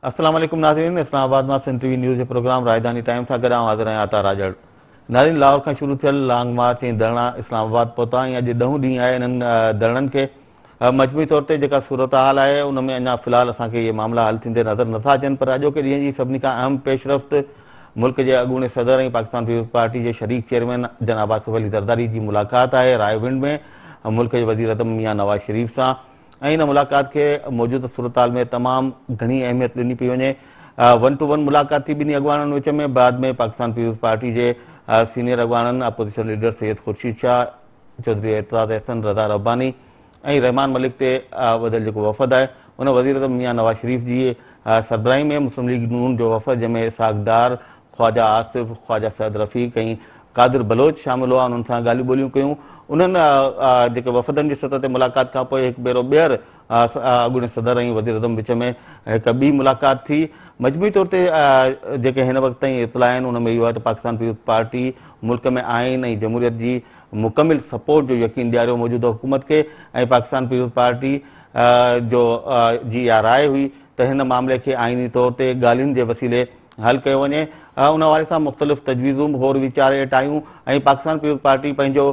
السلام عليڪم ناظرين اسلام آباد مان سنڌ ٽي وي نيوز جي پروگرام راڄڌاني ٽائيم سان گڏ آئون حاضر آهيان عطا راڄڙ. ناظرين لاهور کان شروع ٿيل لانگ مارچ ۽ ڌرڻا اسلام آباد پهتا ۽ اڄ ڏهون ڏينهن آهي انهن ڌرڻن کي مجموعي طور تي جيڪا صورتحال آهي ان ۾ اڃا في الحال اسان کي اهي معاملا حل ٿيندي نظر نٿا اچن پر اڄوڪي ڏينهن جي سڀني کان اهم پيش رفت ملڪ جي اڳوڻي صدر ۽ پاڪستان پيپلز پارٽي جي شريڪ چيئرمين جناب آصف علي زرداري جي ملاقات آهي رائي ونڊ ۾ ملڪ جي وزيراعظم ميان نواز شريف سان ۽ ان ملاقات کي موجوده صورتحال ۾ تمام گهڻي اهميت ڏني پئي وڃي. ون ٽو ون ملاقات ٿي ٻنهي اڳواڻن وچ ۾ بعد ۾ پاڪستان پيپلز پارٽي جي سينيئر اڳواڻن اپوزيشن ليڊر سيد خورشيد شاهه، چوڌري اعتزاز احسن، رضا رباني ۽ رحمان ملڪ تي ٻڌل جيڪو وفد آهي ان وزيراعظم ميان نواز شريف جي سربراهي ۾ مسلم ليگ نون جو وفد جنهن ۾ اسحاق ڊار، خواجه آصف، خواجه سعد رفيق ۽ قادر بلوچ شامل هئا انهن سان ڳالهيون ٻولهيون ڪيون انهن جيڪي وفدن جي سطح تي ملاقات کانپوء هڪ ڀيرو ٻيهر اڳوڻي صدر ۽ وزيراعظم وچ ۾ هڪ ٻي ملاقات ٿي مجموعي طور تي جيڪي هن وقت تائين اطلاع آهن ان ۾ اهو آهي ته پاڪستان پيپلز پارٽي ملڪ ۾ آئين ۽ جمهوريت جي مڪمل سپورٽ جو يقين ڏياريو موجوده حڪومت کي ۽ پاڪستان پيپلز پارٽي جو جي اها راء هئي ته هن معاملي کي آئيني طور تي ڳالهين جي وسيلي حل ڪيو وڃي ان حوالي سان مختلف تجويزون به غور ويچار هيٺ آيون ۽ پاڪستان پيپلز پارٽي پنهنجو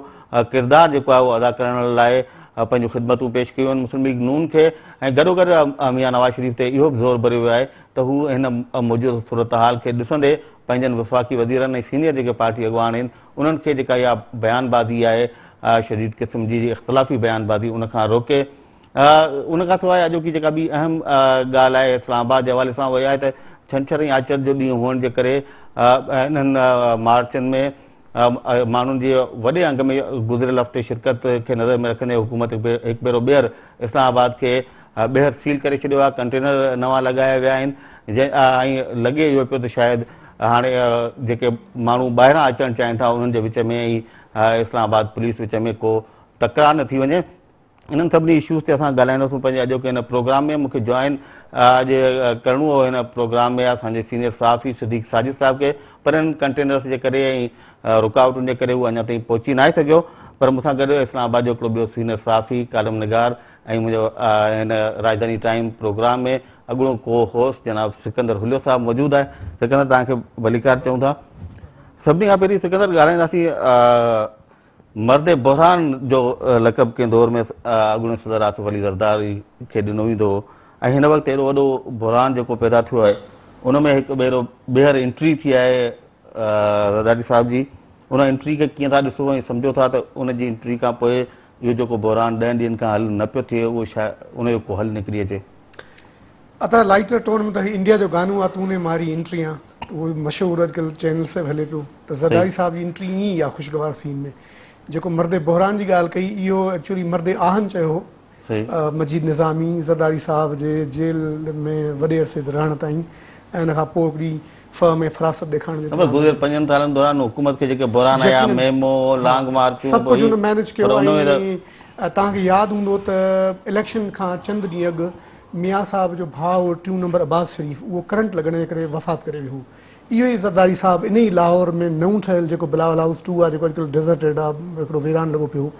ڪردار جيڪو آهي اهو ادا ڪرڻ لاء پنهنجون خدمتون پيش ڪيون آهن مسلم ليگ نون کي ۽ گڏوگڏ ميان نواز شريف تي اهو به زور ڀريو ويو آهي ته هو هن موجوده صورتحال کي ڏسندي پنهنجن وفاقي وزيرن ۽ سينيئر جيڪي پارٽي اڳواڻ آهن انهن کي جيڪا اها بيان بازي آهي شديد قسم جي اختلافي بيان بازي ان کان روڪي ان کان سواء اڄوڪي جيڪا ٻي اهم ڳالهه آهي اسلام آباد جي حوالي سان اها آهي ته ڇنڇر ۽ آچر جو ڏينهن هئڻ جي ڪري انهن مارچن ۾ ماڻهن جي وڏي انگ ۾ گذريل هفتي شرڪت کي نظر ۾ رکندي حڪومت هڪ ڀيرو ٻيهر اسلام آباد کي ٻيهر سيل ڪري ڇڏيو آهي ڪنٽينر نوان لڳايا ويا آهن ۽ لڳي اهو پيو ته شايد هاڻي جيڪي ماڻهو ٻاهران اچڻ چاهين ٿا انهن جي وچ ۾ ۽ اسلام آباد پوليس وچ ۾ ڪو ٽڪراء نه ٿي وڃي. انهن سڀني اشوز تي اسان ڳالهائينداسون پنهنجي اڄوڪي هن پروگرام ۾ مون کي جوائن اڄ ڪرڻو هو هن پروگرام ۾ اسان جي سينيئر صحافي صديق ساجد صاحب کي پر انهن ڪنٽينرس جي ڪري ۽ رڪاوٽن جي ڪري هو اڃا تائين پهچي ناهي سگهيو پر مون سان گڏ اسلام آباد جو هڪڙو ٻيو سينيئر صحافي ڪالم نگار ۽ منهنجو هن راڄڌاني ٽائيم پروگرام ۾ اڳوڻو ڪو هوسٽ جناب سڪندر هليو صاحب موجود آهي سڪندر توهان کي ڀليڪار چئون ٿا سڀني کان پهرين سڪندر ڳالهائينداسين مرد بحران جو لقب ڪنهن دور ۾ اڳوڻي صدر آصف علي زرداري کي ڏنو ويندو هو ۽ هن وقت ايڏو وڏو بحران جيڪو پيدا ٿيو آهي ان ۾ هڪ ڀيرو ٻيهر انٽري ٿي آهي زرداري صاحب جي ان انٽري کي ڪيئن ٿا ڏسو ۽ سمجهو ٿا ته ان جي انٽري کان پوء اهو جيڪو بحران ڏهن ڏينهن کان حل نه پيو ٿئي اهو شايد ان جو ڪو حل نڪري اچي. ادا لائٽر ٽون ۾ ته هي انڊيا جو گانو آ تون ني ماري انٽريان ته اهو به مشهور اڄڪلهه چينلز تي به هلي پيو ته زرداري صاحب جي انٽري ائين ئي آ خوشگوار سين ۾ جيڪو مرد بحران جي ڳالهه ڪئي اهو ايڪچوئلي مرد آهن چيو هو مجيد نظامي زرداري صاحب جي جيل ۾ وڏي عرصي رهڻ تائين ۽ ان کان پوء هڪڙي فهم ۽ فراست ڏيکارڻ جي نه پر گذريل پنجن سالن دوران حڪومت کي جيڪي بحران آيا ميمو لانگ مارچون سڀ ڪجهه هن مينيج ڪيو ۽ توهان کي ياد هوندو ته اليڪشن کان چند ڏينهن اڳ ميان صاحب جو ڀاء هو ٽيون نمبر عباس شريف اهو ڪرنٽ لڳڻ جي ڪري وفات ڪري ويو هو. اهو ئي زرداري صاحب انهي ئي لاهور ۾ نئون ٺهيل جيڪو بلاول هائوس ٽو آهي جيڪو اڄڪلهه ڊيزرٽيڊ آهي هڪڙو ويران لڳو پيو هو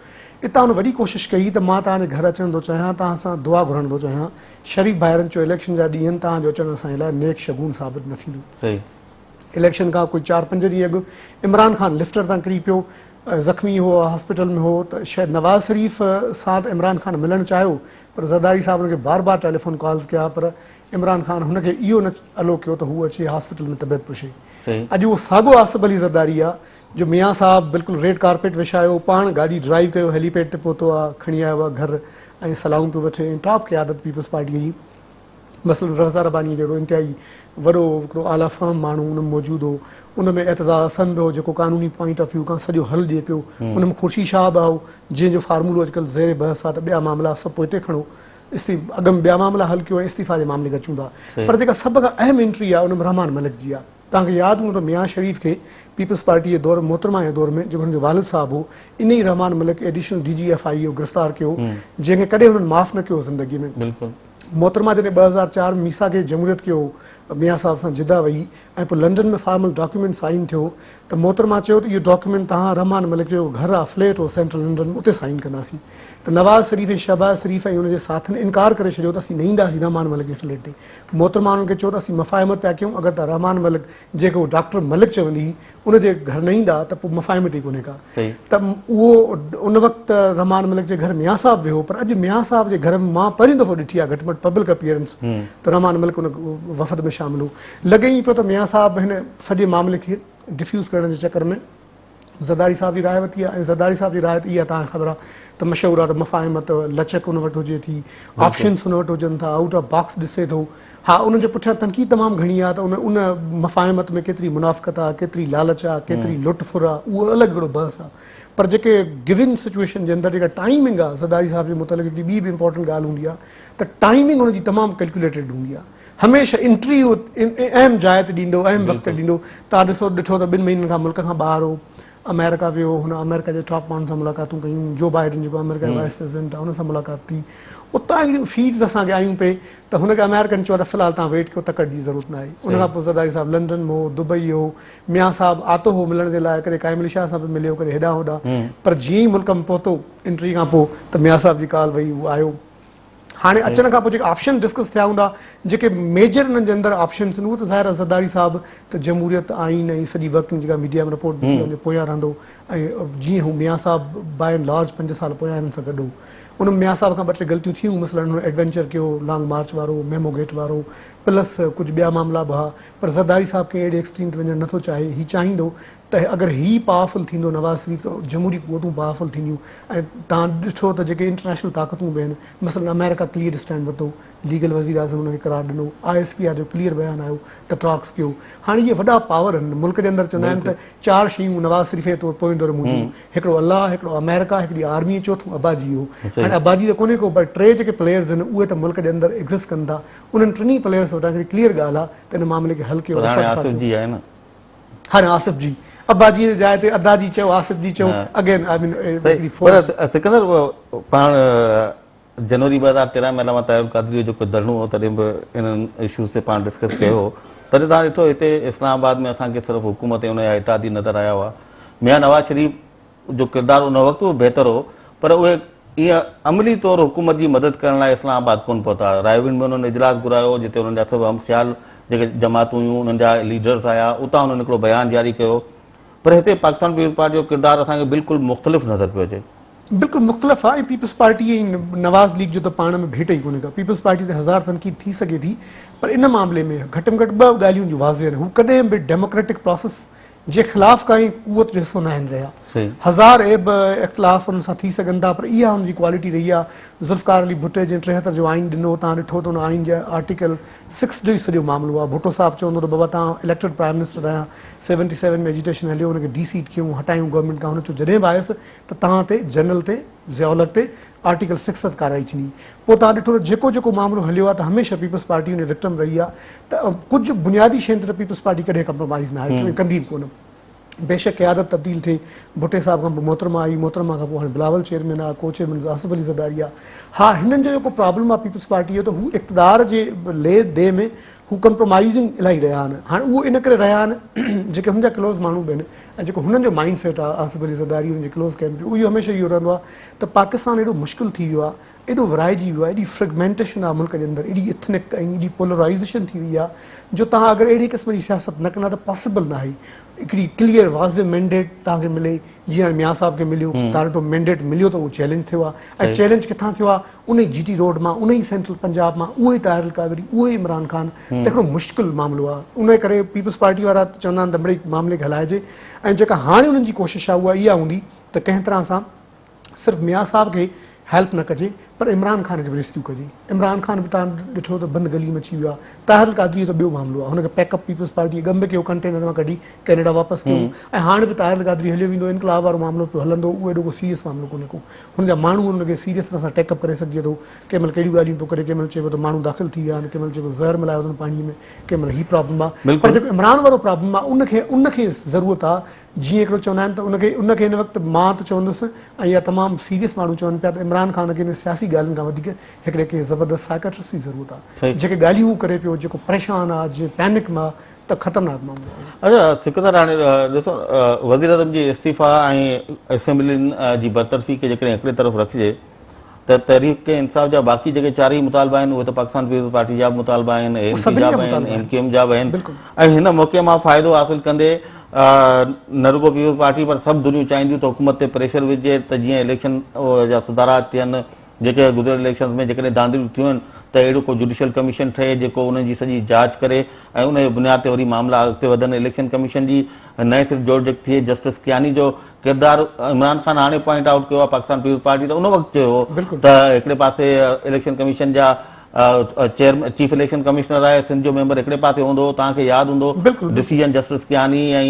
اتان هن وڏي ڪوشش ڪئي ته مان توهان جي گهر اچڻ ٿو چاهيان توهان سان دعا گهرڻ ٿو چاهيان شريف ڀائرن چيو اليڪشن جا ڏينهن توهان جو اچڻ اسان جي لاء نيڪ شگون ثابت نه ٿيندو. اليڪشن کان ڪوئي چار پنج ڏينهن اڳ عمران خان لفٽر تان ڪري پيو زخمي هو هاسپيٽل ۾ هو ته نواز شريف سان ته عمران خان ملڻ چاهيو پر زرداري صاحب هن کي بار بار ٽيليفون ڪالز ڪيا پر عمران خان هن کي اهو نه الو ڪيو ته هو اچي هاسپيٽل ۾ طبيعت پڇي. اڄ اهو ساڳو آصف علي زرداري آ جو ميان صاحب بلڪل ريڊ ڪارپيٽ وڇايو پاڻ گاڏي ڊرائيو ڪيو هيلي پيڊ تي پهتو آ کڻي آيو آ گهر ۽ صلاحون پيو وٺي ۽ ٽاپ قيادت پيپلز پارٽي جي مثلاً رضا ربانيء جهڙو انتهائي وڏو هڪڙو اعليٰ فهم ماڻهو ان ۾ موجود هو، ان ۾ اعتزاز حسن به هو جيڪو قانوني پوائنٽ آف ويو کان سڄو حل ڏئي پيو، ان ۾ خورشيد شاهه به هو جنهن جو فارمولو اڄڪلهه زير بحث آهي ته ٻيا معاملا سڀ پوئتي کڻو، اڳ ۾ ٻيا معاملا حل ڪيو ۽ استعيفيٰ جي معاملي کي اچون ٿا پر جيڪا سڀ کان اهم انٽري آهي ان ۾ رحمان ملڪ جي آهي. توهان کي ياد هوندو ته ميان شريف کي پيپلز پارٽي جي دور محترمه جي دور ۾ جيڪو هن جو والد صاحب هو انهي Rehman Malik additional D G F I A گرفتار ڪيو هو جنهن کي ڪڏهن هنن معاف نه ڪيو هو زندگي ۾. محترمه جڏهن 2004 ۾ ميثاق جمهوريت ڪيو هو ميان صاحب سان جده وئي ۽ پوء لنڊن ۾ فارمل ڊاڪيومينٽ سائن ٿيو ته محترمه چيو ته اهو ڊاڪيومينٽ توهان رحمان ملڪ جو گهر آ فليٽ هو سينٽرل لنڊن ۾ اتي سائن ڪنداسين ته نواز شريف ۽ شهباز شريف ۽ ان جي ساٿين انڪار ڪري ڇڏيو ته اسين نه اينداسين رحمان ملڪ جي فليٽ تي. محترمه انهن کي چيو ته اسين مفاهمت پيا ڪيون اگر توهان رحمان ملڪ جنهن کي هو ڊاڪٽر ملڪ چوندي هئي ان جي گهر نه ايندا ته پوء مفاهمت ئي ڪونهي ڪا. ته اهو ان وقت ته رحمان ملڪ جي گهر ميان صاحب ويو پر اڄ ميان صاحب جي گهر ۾ مان پهريون دفعو ڏٺي آهي گهٽ ۾ گهٽ پبلڪ اپيئرنس ته رحمان ملڪ ان وفد ۾ شامل هو. لڳي ائين پيو ته ميان صاحب هن سڄي معاملي کي ڊفيوز ڪرڻ جي چڪر ۾ زرداري صاحب جي راء ورتي آهي ۽ زرداري صاحب جي راء ته اها توهان کي خبر آهي ته مشهور آهي ته مفاهمت لچڪ ان وٽ هجي ٿي آپشنس ان وٽ هجن ٿا آئوٽ آف باڪس ڏسي ٿو. ها ان جي پٺيان تنقيد تمام گهڻي آهي ته ان ان مفاهمت ۾ ڪيتري منافقت آهي، ڪيتري لالچ آهي، ڪيتري لٽ ڦر آهي، اهو الڳ هڪڙو بحث آهي. پر جيڪي گون سچوئيشن جي اندر جيڪا ٽائيمنگ آهي زرداري صاحب جي متعلق هڪڙي ٻي به امپورٽنٽ ڳالهه هوندي آهي ته ٽائيمنگ ان جي تمام ڪيلڪيوليٽيڊ هوندي آهي. هميشه انٽري اهو اهم جاء تي ڏيندو، اهم وقت تي ڏيندو. توهان ڏسو ڏٺو ته ٻن مهينن کان ملڪ کان ٻاهر هو. آمريڪا ويو، هن آمريڪا جي ٽاپ ماڻهن سان ملاقاتون ڪيون، جو بائيڊن جيڪو آمريڪا جو وائيس پريزيڊنٽ آهي ان سان ملاقات ٿي، اتان هڪڙيون فيڊز اسان کي آيون پئي ته هن کي آمريڪن چيو ته في الحال توهان ويٽ ڪيو تڪڙ جي ضرورت ناهي، ان کان پوء زرداري صاحب لنڊن ۾ هو، دبئي هو، ميان صاحب آتو هو ملڻ جي لاء، ڪڏهن قائم علي شاهه سان به مليو، ڪڏهن هيڏانهن هوڏانهن، پر جيئن ئي ملڪ ۾ پهتو انٽري کان پوء ته ميان صاحب جي ڪال وئي، هو آيو. هاڻي اچڻ کان پوء جيڪي آپشن ڊسڪس ٿيا هوندا جيڪي ميجر انهن جي اندر آپشنس آهن اهو ته ظاهر آهي زرداري صاحب ته جمهوريت آئين ۽ سڄي ورڪنگ جيڪا ميڊيا ۾ رپورٽ به ٿي ان جي پويان رهندو ۽ جيئن هو ميان صاحب باء اينڊ لارج پنج سال پويان هنن سان گڏ هو ان ۾ ميان صاحب کان ٻه ٽي غلطيون ٿيون مثلاً هن ايڊوينچر ڪيو لانگ مارچ وارو ميمو گيٽ وارو پلس ڪجهه ٻيا معاملا به هئا پر زرداري صاحب ڪنهن اهڙي ايڪسٽريم تي وڃڻ نٿو چاهي هي چاهيندو ته اگر هي پاورفل ٿيندو نواز شريف ته جمهوري قوتون پاورفل ٿينديون ۽ توهان ڏٺو ته جيڪي انٽرنيشنل طاقتون به آهن مثلاً آمريڪا ڪليئر اسٽينڊ ورتو ليگل وزيراعظم ان کي قرار ڏنو I S P R جو ڪليئر بيان آيو ته ٽاڪس ڪيو هاڻي اهي وڏا پاور آهن ملڪ جي اندر چوندا آهن ته چار شيون نواز شريف جي پوئين دور ۾ هونديون هڪڙو الله هڪڙو آمريڪا هڪڙي آرمي چوٿون اباجي هو هاڻي اباجي ته ڪونهي ڪو پر ٽي جيڪي پليئرز آهن اهي ته ملڪ جي اندر ايگزسٽ ڪن ٿا انهن ٽنهي پليئرز وٽان هڪڙي ڪليئر ڳالهه آهي ته ان معاملي کي حل ڪيو پر هاڻي آصف جي آهي نه. هاڻي آصف جي ابا جي جاء تي ادا جي چئو آصف جي چئو اگين I مين هڪڙي فورس. پر سڪندر پاڻ جنوري 2013 ۾ علامه طاهر القادري جو جيڪو ڌرڻو هو تڏهن به انهن اشوز تي پاڻ ڊسڪس ڪيو هو تڏهن توهان ڏٺو هتي اسلام آباد ۾ اسان کي صرف حڪومت ۽ ان جا اتحادي نظر آيا هئا ميان نواز شريف جو ڪردار ان وقت به بهتر هو پر اهي ائين عملي طور حڪومت جي مدد ڪرڻ لاء اسلام آباد ڪونه پهتا. رائيونڊ ۾ انهن اجلاس گهرايو جتي انهن جا سڀ هم خيال جيڪي جماعتون هيون انهن جا ليڊرز آيا اتان انهن هڪڙو بيان جاري ڪيو پر هتي پاڪستان پيپلز پارٽي جو ڪردار اسان کي بلڪل مختلف نظر پيو اچي. بلڪل مختلف آهي ۽ پيپلز پارٽي ۽ نواز ليگ جو ته پاڻ ۾ ڀيٽ ئي ڪونهي ڪا. پيپلز پارٽي تي هزار تنقيد ٿي سگهي ٿي پر ان معاملي ۾ گهٽ ۾ گهٽ ٻه ڳالهيون جو واضح آهن هو ڪڏهن به ڊيموڪريٽڪ پراسيس جي خلاف ڪائي قوت جو حصو ناهن رهيا. هزار عيب اختلاف انهن سان ٿي سگهن ٿا پر اها هن جي ڪوالٽي رهي آهي. ذوالفقار علي ڀٽي جنهن 73 جو آئين ڏنو توهان ڏٺو ته ان آئين جي آرٽيڪل سڪس جو ئي سڄو معاملو آهي. ڀٽو صاحب چوندو ته بابا توهان اليڪٽيڊ پرائم منسٽر آهيان سيونٽي سيون ۾ ايجيٽيشن هليو ان کي ڊي سيٽ ڪيون هٽايون گورنمينٽ کان هن چيو جڏهن به آيس ته توهان تي جنرل تي ضياء الحق تي آرٽيڪل سڪس تحت ڪارروائي ٿيندي. پوء توهان ڏٺو ته جيڪو جيڪو معاملو هليو آهي ته هميشه پيپلز پارٽي ان جي وڪٽم رهي آهي ته ڪجهه بنيادي شين تي ته پيپلز پارٽي ڪڏهن ڪمپرومائيز ناهي ڪيو ۽ ڪندي به ڪونه. بيشڪ قيادت تبديل ٿئي، ڀٽي صاحب کان پوء محترمه آئي، محترمه کان پوء هاڻي بلاول چيئرمين آهي، ڪو چيئرمين آصف علي زرداري آهي. ها هنن جو جيڪو پرابلم آهي پيپلز پارٽي جو ته هو اقتدار جي لي the ۾ هو ڪمپرومائيزنگ الاهي رهيا آهن. هاڻي اهو ان ڪري رهيا آهن جيڪي هن جا ڪلوز ماڻهو به آهن ۽ جيڪو هنن جو مائنڊ سيٽ آهي آصف علي زرداري هن جي ڪلوز ڪيمپ جو اهو هميشه اهو رهندو آهي ته پاڪستان ايڏو مشڪل ٿي ويو آهي، ايڏو ورهائجي ويو آهي، ايڏي فريگمينٽيشن آهي ملڪ جي اندر، ايڏي ايٿنڪ ۽ ايڏي پولرائيزيشن ٿي وئي آهي جو توهان اگر اهڙي قسم جي سياست نه ڪندا ته پاسيبل ناهي هڪڙي ڪليئر واضح مينڊيٽ توهان کي ملي جيئن هاڻي ميان صاحب کي مليو توهان ڏٺو مينڊيٽ مليو ته اهو چئلينج ٿيو آهي ۽ چئلينج ڪٿان ٿيو آهي انهي جي ٽي روڊ مان انهي سينٽرل پنجاب مان اهو ئي طاهر القادري اهو ئي عمران خان ته هڪڙو مشڪل معاملو آهي انهي ڪري پيپلز پارٽي وارا چوندا آهن ته مڙئي معاملي کي هلائجي ۽ جيڪا هاڻي انهن جي ڪوشش آهي اها اها هوندي ته ڪنهن طرح سان صرف ميان صاحب کي هيلپ نه ڪجي پر عمران خان کي به ريسڪيو ڪجي. عمران خان به توهان ڏٺو ته بند گلي ۾ اچي ويو آهي. طاهر القادري جو ته ٻيو معاملو آهي. هن کي پيڪ اپ پيپلز پارٽي اڳم به ڪيو ڪنٽينر مان ڪڍي ڪينيڊا واپس ڪيو ۽ هاڻ به طاهر القادري هليو ويندو انقلاب وارو معاملو پيو هلندو اهو ايڏو ڪو سيريس معاملو ڪونهي ڪو. هن جا ماڻهو هن کي سيريس طرح سان ٽيڪ اپ ڪري سگهجي ٿو. ڪنهن مهل ڪهڙيون ڳالهيون پيو ڪري ڪنهن مهل چئي پيو ته ماڻهو داخل ٿي ويا آهن ڪنهن مهل چئي پيو زهر ملايو اٿن پاڻي ۾ ڪنهن مهل هي پرابلم آهي پر جيڪو عمران وارو پرابلم آهي ان کي ان کي ضرورت آهي جيئن هڪڙو چوندا آهن ته ان کي ان کي هن وقت مان ته چوندس ۽ اها تمام سيريس ماڻهو چون پيا ته عمران خان کي ان سياسي ڳالهين کان وڌيڪ هڪڙي ڪنهن زبردست سائيڪاٽرسٽ جي ضرورت آهي. جيڪي ڳالهيون هو ڪري پيو، جيڪو پريشان آهي، جيئن پينڪ ۾ آهي ته خطرناڪ معاملو آهي اهو. اڇا سڪندر هاڻي ڏسو وزيراعظم جي استعيفا ۽ اسيمبلين جي برطرفي کي جيڪڏهن هڪڙي طرف رکجي ته تحريڪ انصاف جا باقي جيڪي چارئي مطالبا آهن اهي ته پاڪستان پيپلز پارٽي جا به مطالبا آهن، اي اين پي جا به آهن، ايم ڪيو ايم جا به آهن ۽ هن موقعي مان فائدو حاصل ڪندي نه رڳو پيپلز پارٽي پر سڀ ڌريون چاهينديون ته حڪومت تي پريشر وجهجي ته جيئن اليڪشن جا سڌارا ٿين، جيڪي گذريل اليڪشنز ۾ جيڪڏهن ڌانڌليون ٿيون آهن ته اهڙو ڪو جڊيشل ڪميشن ٺهي جيڪو انهن جي سڄي جاچ ڪري ۽ ان جي بنياد تي وري معاملا اڳتي وڌن، اليڪشن ڪميشن جي نئين سر جوڙجڪ ٿئي، جسٽس ڪياني جو ڪردار عمران خان هاڻي پوائنٽ آئوٽ ڪيو آهي پاڪستان پيپلز پارٽي ته ان وقت چيو هو ته هڪڙي پاسي اليڪشن ڪميشن جا چيئرمين چيف اليڪشن ڪمشنر آهي سنڌ جو ميمبر هڪڙي پاسي هوندو هو توهان کي ياد هوندو decision justice Kayani ۽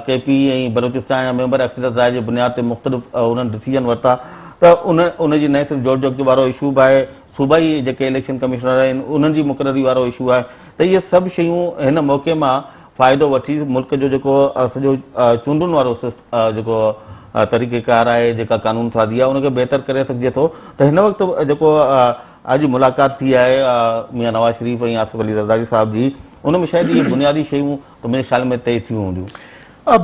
K P ۽ Balochistan جا ميمبر اڪثريت راء جي بنياد تي مختلف انهن ڊسيزن ورتا ته ان ان جي نئين سر جوڙجڪ وارو اشو به آهي صوبائي جيڪي اليڪشن ڪمشنر آهن انهن جي مقرري وارو اشو آهي ته اهي سڀ شيون هن موقعي مان فائدو وٺي ملڪ جو جيڪو سڄو چونڊن وارو جيڪو طريقه ڪار آهي جيڪا قانون سازي آهي ان کي بهتر ڪري سگهجي ٿو ته هن وقت جيڪو اڄ ملاقات ٿي آهي ميان نواز شريف ۽ آصف علي زرداري صاحب جي ان ۾ شايد اهي بنيادي شيون ته منهنجي خيال ۾ طئي ٿيون هونديون.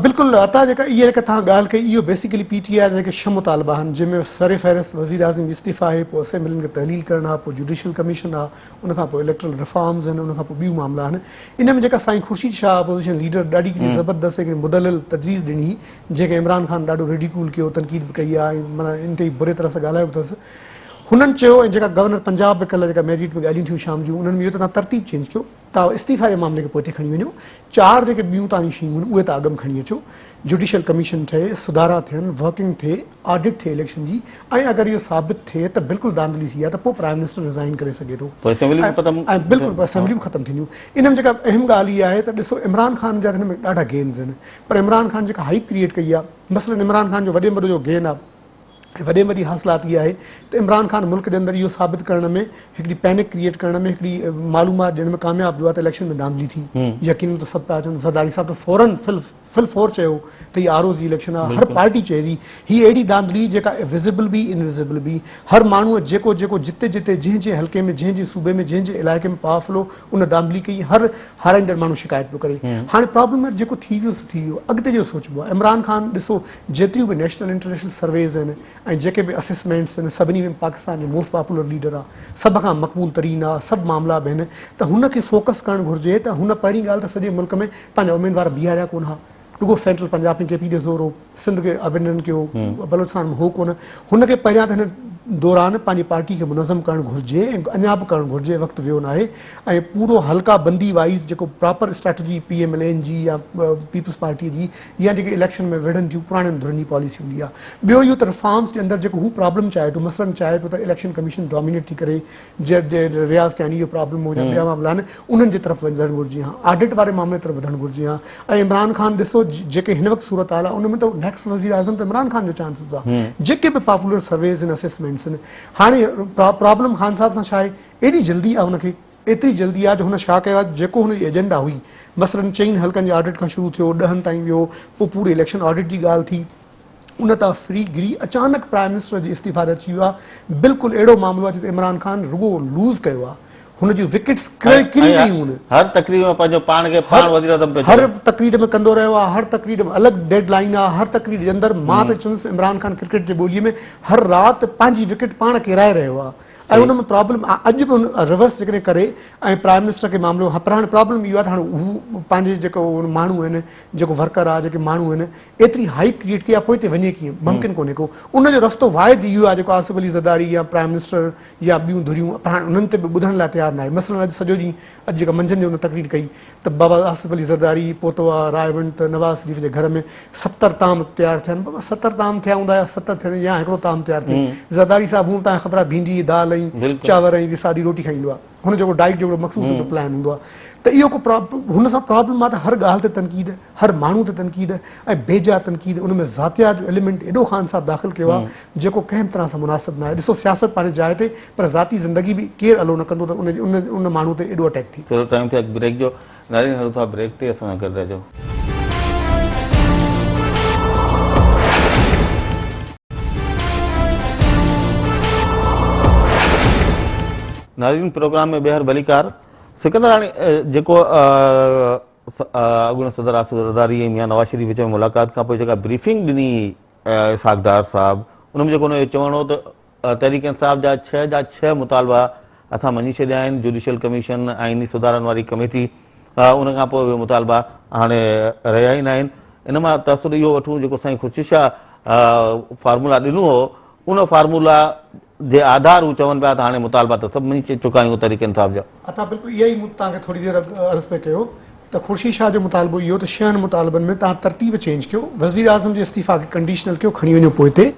بلڪل عطا جيڪا اها جيڪا توهان ڳالهه ڪئي اهو بيسيڪلي پي ٽي آء جا جيڪي ڇهه مطالبا آهن جنهن ۾ سر فهرست وزيراعظم جي استعيفا آهي پوء اسيمبلين کي تحليل ڪرڻ آهي پوء جوڊيشل ڪميشن آهي ان کان پوء اليڪٽرل ريفارمز آهن ان کان پوء ٻيون معاملا آهن ان ۾ جيڪا سائين خورشيد شاهه اپوزيشن ليڊر ڏاڍي هڪڙي زبردست هڪڙي مدلل تجويز ڏني هئي جنهن کي عمران خان ڏاڍو ريڊيڪول ڪيو تنقيد به ڪئي آهي ۽ معنيٰ انتهائي بري طرح سان ڳالهايو به اٿس هنن چيو ۽ جيڪا گورنر پنجاب به ڪلهه جيڪا ميرٽ ۾ ڳالهيون ٿيون شام جون انهن ۾ اهو ته توهان ترتيب چينج ڪيو توهان استعيفا جي معاملي کي پوئتي کڻي وڃو، چار جيڪي ٻيون توهان جون شيون آهن اهي توهان اڳ ۾ کڻي اچو، جوڊيشل ڪميشن ٺهي، سڌارا ٿين، ورڪنگ ٿئي، آڊٽ ٿئي اليڪشن جي ۽ اگر اهو ثابت ٿئي ته بلڪل ڌانڌلي ٿي آهي ته پوء پرائم منسٽر ريزائن ڪري سگهي ٿو پوء اسيمبليون به ختم ۽ بلڪل پوء اسيمبليون به ختم ٿينديون. ان ۾ جيڪا اهم ڳالهه اها آهي ته ڏسو عمران خان جا ته هن ۾ ڏاڍا گينز آهن پر عمران خان جيڪا هائيپ ڪريئيٽ ڪئي آهي مثلاً عمران خان جو وڏي ۾ وڏو جو گين آهي ۽ وڏي ۾ وڏي حاصلات اها آهي ته عمران خان ملڪ جي اندر اهو ثابت ڪرڻ ۾ هڪڙي پينڪ ڪريئيٽ ڪرڻ ۾ هڪڙي معلومات ڏيڻ ۾ ڪامياب ويو آهي ته اليڪشن ۾ ڌانڌلي ٿي يقينن ته سڀ پيا چون زرداري صاحب ته فورن فل فور چيو ته هي آر او جي اليڪشن آهي هر پارٽي چئي ٿي هي اهڙي ڌانڌلي جيڪا وزبل به انوزبل به هر ماڻهو جيڪو جيڪو جتي جتي جنهن جنهن حلقي ۾ جنهن جنهن صوبي ۾ جنهن جنهن علائقي ۾ پاورفل هو ان ڌانڌلي ڪئي هر هارائيندڙ ماڻهو شڪايت پيو ڪري هاڻي پرابلم آهي جيڪو ٿي ويو سو ٿي ويو اڳتي جو سوچبو آهي عمران خان ڏسو جيتريون به نيشنل انٽرنيشنل سرويز آهن ۽ جيڪي به اسيسمينٽس آهن سڀني ۾ پاڪستان جو موسٽ پاپولر ليڊر آهي سڀ کان مقبول ترين آهي سڀ معاملا به آهن ته هن کي فوڪس ڪرڻ گهرجي ته هن پهرين ڳالهه ته سڄي ملڪ ۾ پنهنجا اميدوار بيهاريا ڪونه ها رڳو سينٽرل پنجاب ۾ ڪي پي جو زور هو، سنڌ کي ابينڊن ڪيو، بلوچستان ۾ هو ڪونه. هن کي پهريان ته هن دوران پنهنجي پارٽي کي منظم ڪرڻ گهرجي ۽ اڃا به ڪرڻ گهرجي وقت ويو ناهي ۽ پورو حلقه بندي وائيز جيڪو proper strategy P M L N جي يا پيپلز پارٽي جي يا جيڪي اليڪشن ۾ وڙهن ٿيون پراڻين ڌرين جي پاليسي هوندي آهي. ٻيو اهو ته ريفارمز جي اندر جيڪو هو پرابلم چاهي ٿو مثلاً چاهي پيو ته اليڪشن ڪميشن ڊومينيٽ ٿي ڪري جي رياض ڪياني جو پرابلم هو يا ٻيا معاملا آهن انهن جي طرف وڌڻ گهرجي ها آڊٽ واري معاملي طرف وڌڻ گهرجي ها ۽ عمران خان ڏسو جيڪي هن وقت صورتحال آهي ان ۾ ته نيڪسٽ وزير اعظم ته عمران خان جو چانسز آهي جيڪي به پاپولر سرويز آهن اسيسمينٽس آهن هاڻي پرابلم خان صاحب سان ڇا آهي ايڏي جلدي آهي هن کي ايتري جلدي آهي جو هن ڇا ڪيو آهي جيڪو هن جي ايجنڊا هئي مثلاً چئن حلقن جي آڊٽ کان شروع ٿيو ڏهن تائين ويو پوء پوري اليڪشن آڊٽ جي ڳالهه ٿي ان تان فري گري اچانڪ پرائم منسٽر جي استعيفا تي اچي ويو آهي بلڪل اهڙو معاملو آهي جتي عمران خان رڳو لوز ڪيو آهي هن جون وڪيٽس ڪري ويون آهن. هر تقرير ۾ پنهنجو پاڻ کي پاڻ وزيراعظم پيو چوي. هر تقرير ۾ ڪندو رهيو آهي هر تقرير ۾ الڳ ڊيڊ لائين آهي هر تقرير جي اندر مان ته چوندس عمران خان ڪرڪيٽ جي ٻولي ۾ هر رات پنهنجي وڪيٽ پاڻ ڪيرائي رهيو آهي ۽ ان ۾ پرابلم اڄ به هن ريورس جيڪڏهن ڪري ۽ پرائم منسٽر کي معاملو پر هاڻي پرابلم اهو آهي ته هاڻي هو پنهنجي جيڪو ماڻهو آهن جيڪو ورڪر آهي جيڪي ماڻهو آهن ايتري هائيپ ڪريئيٽ ڪئي آهي پوئتي وڃي ڪيئن ممڪن ڪونهي ڪو ان جو رستو واحد اهو آهي جيڪو آصف علي زرداري يا پرائم منسٽر يا ٻيون ڌريون پر هاڻي انهن تي به ٻڌڻ لاء تيار ناهي مثلاً اڄ سڄو ڏينهن اڄ جيڪا منجهند جو ان تقرير ڪئي ته بابا آصف علي زرداري پهتو آهي رائيونڊ ته نواز شريف جي گهر ۾ 70 طعام تيار ٿيا آهن بابا 70 طعام ٿيا هوندا يا 70 ٿين يا هڪڙو طعام تيار ٿئي زرداري صاحب هون تان خبر آهي ڀينڊي دال ۽ چانور ۽ سادي روٽي کائيندو آهي هن جو ڊائيٽ جو هڪڙو مخصوص هڪڙو پلان هوندو آهي ته اهو ڪو هن سان پرابلم آهي ته هر ڳالهه تي تنقيد هر ماڻهو تي تنقيد ۽ بيجا تنقيد ان ۾ ذاتيات جو ايليمينٽ ايڏو خان صاحب داخل ڪيو آهي جيڪو ڪنهن به طرح سان مناسب ناهي ڏسو سياست پنهنجي جاء تي پر ذاتي زندگي به ڪير الو نه ڪندو ته ان ان ان ماڻهو تي ايڏو اٽيڪ ٿئي. چلو ٽائيم ٿيو آهي بريڪ جو نارين هلون ٿا بريڪ تي اسان سان گڏ رهجو. ناظرين پروگرام ۾ ٻيهر ڀليڪار سڪندر هاڻي جيڪو اڳوڻي صدر آصف زرداري ۽ ميان نواز شريف وچ ۾ ملاقات کان پوء جيڪا بريفنگ ڏني اسحاق ڊار صاحب ان ۾ جيڪو ان جو چوڻ هو ته تحريڪ انصاف جا ڇهه جا ڇهه مطالبا اسان مڃي ڇڏيا آهن جوڊيشل ڪميشن آئيني سڌارن واري ڪميٽي ان کان پوء اهي مطالبا هاڻي رهيا ئي ناهن ان مان تاثر اهو وٺون جيڪو سائين خورشيد شاهه فارمولا ڏنو هو ان فارمولا جي آڌار هو چون پيا ته هاڻي مطالبا ته سڀ مڃي چڪا آهيون تحريڪ انصاف جا. عطا بلڪل اها ئي مون توهان کي ٿوري دير اڳ عرض پئي ڪيو ته خورشيد شاهه جو مطالبو اهو ته شهن مطالبن ۾ توهان ترتيب چينج ڪيو، وزيراعظم جي استعيفا کي ڪنڊيشنل ڪيو کڻي وڃو پوئتي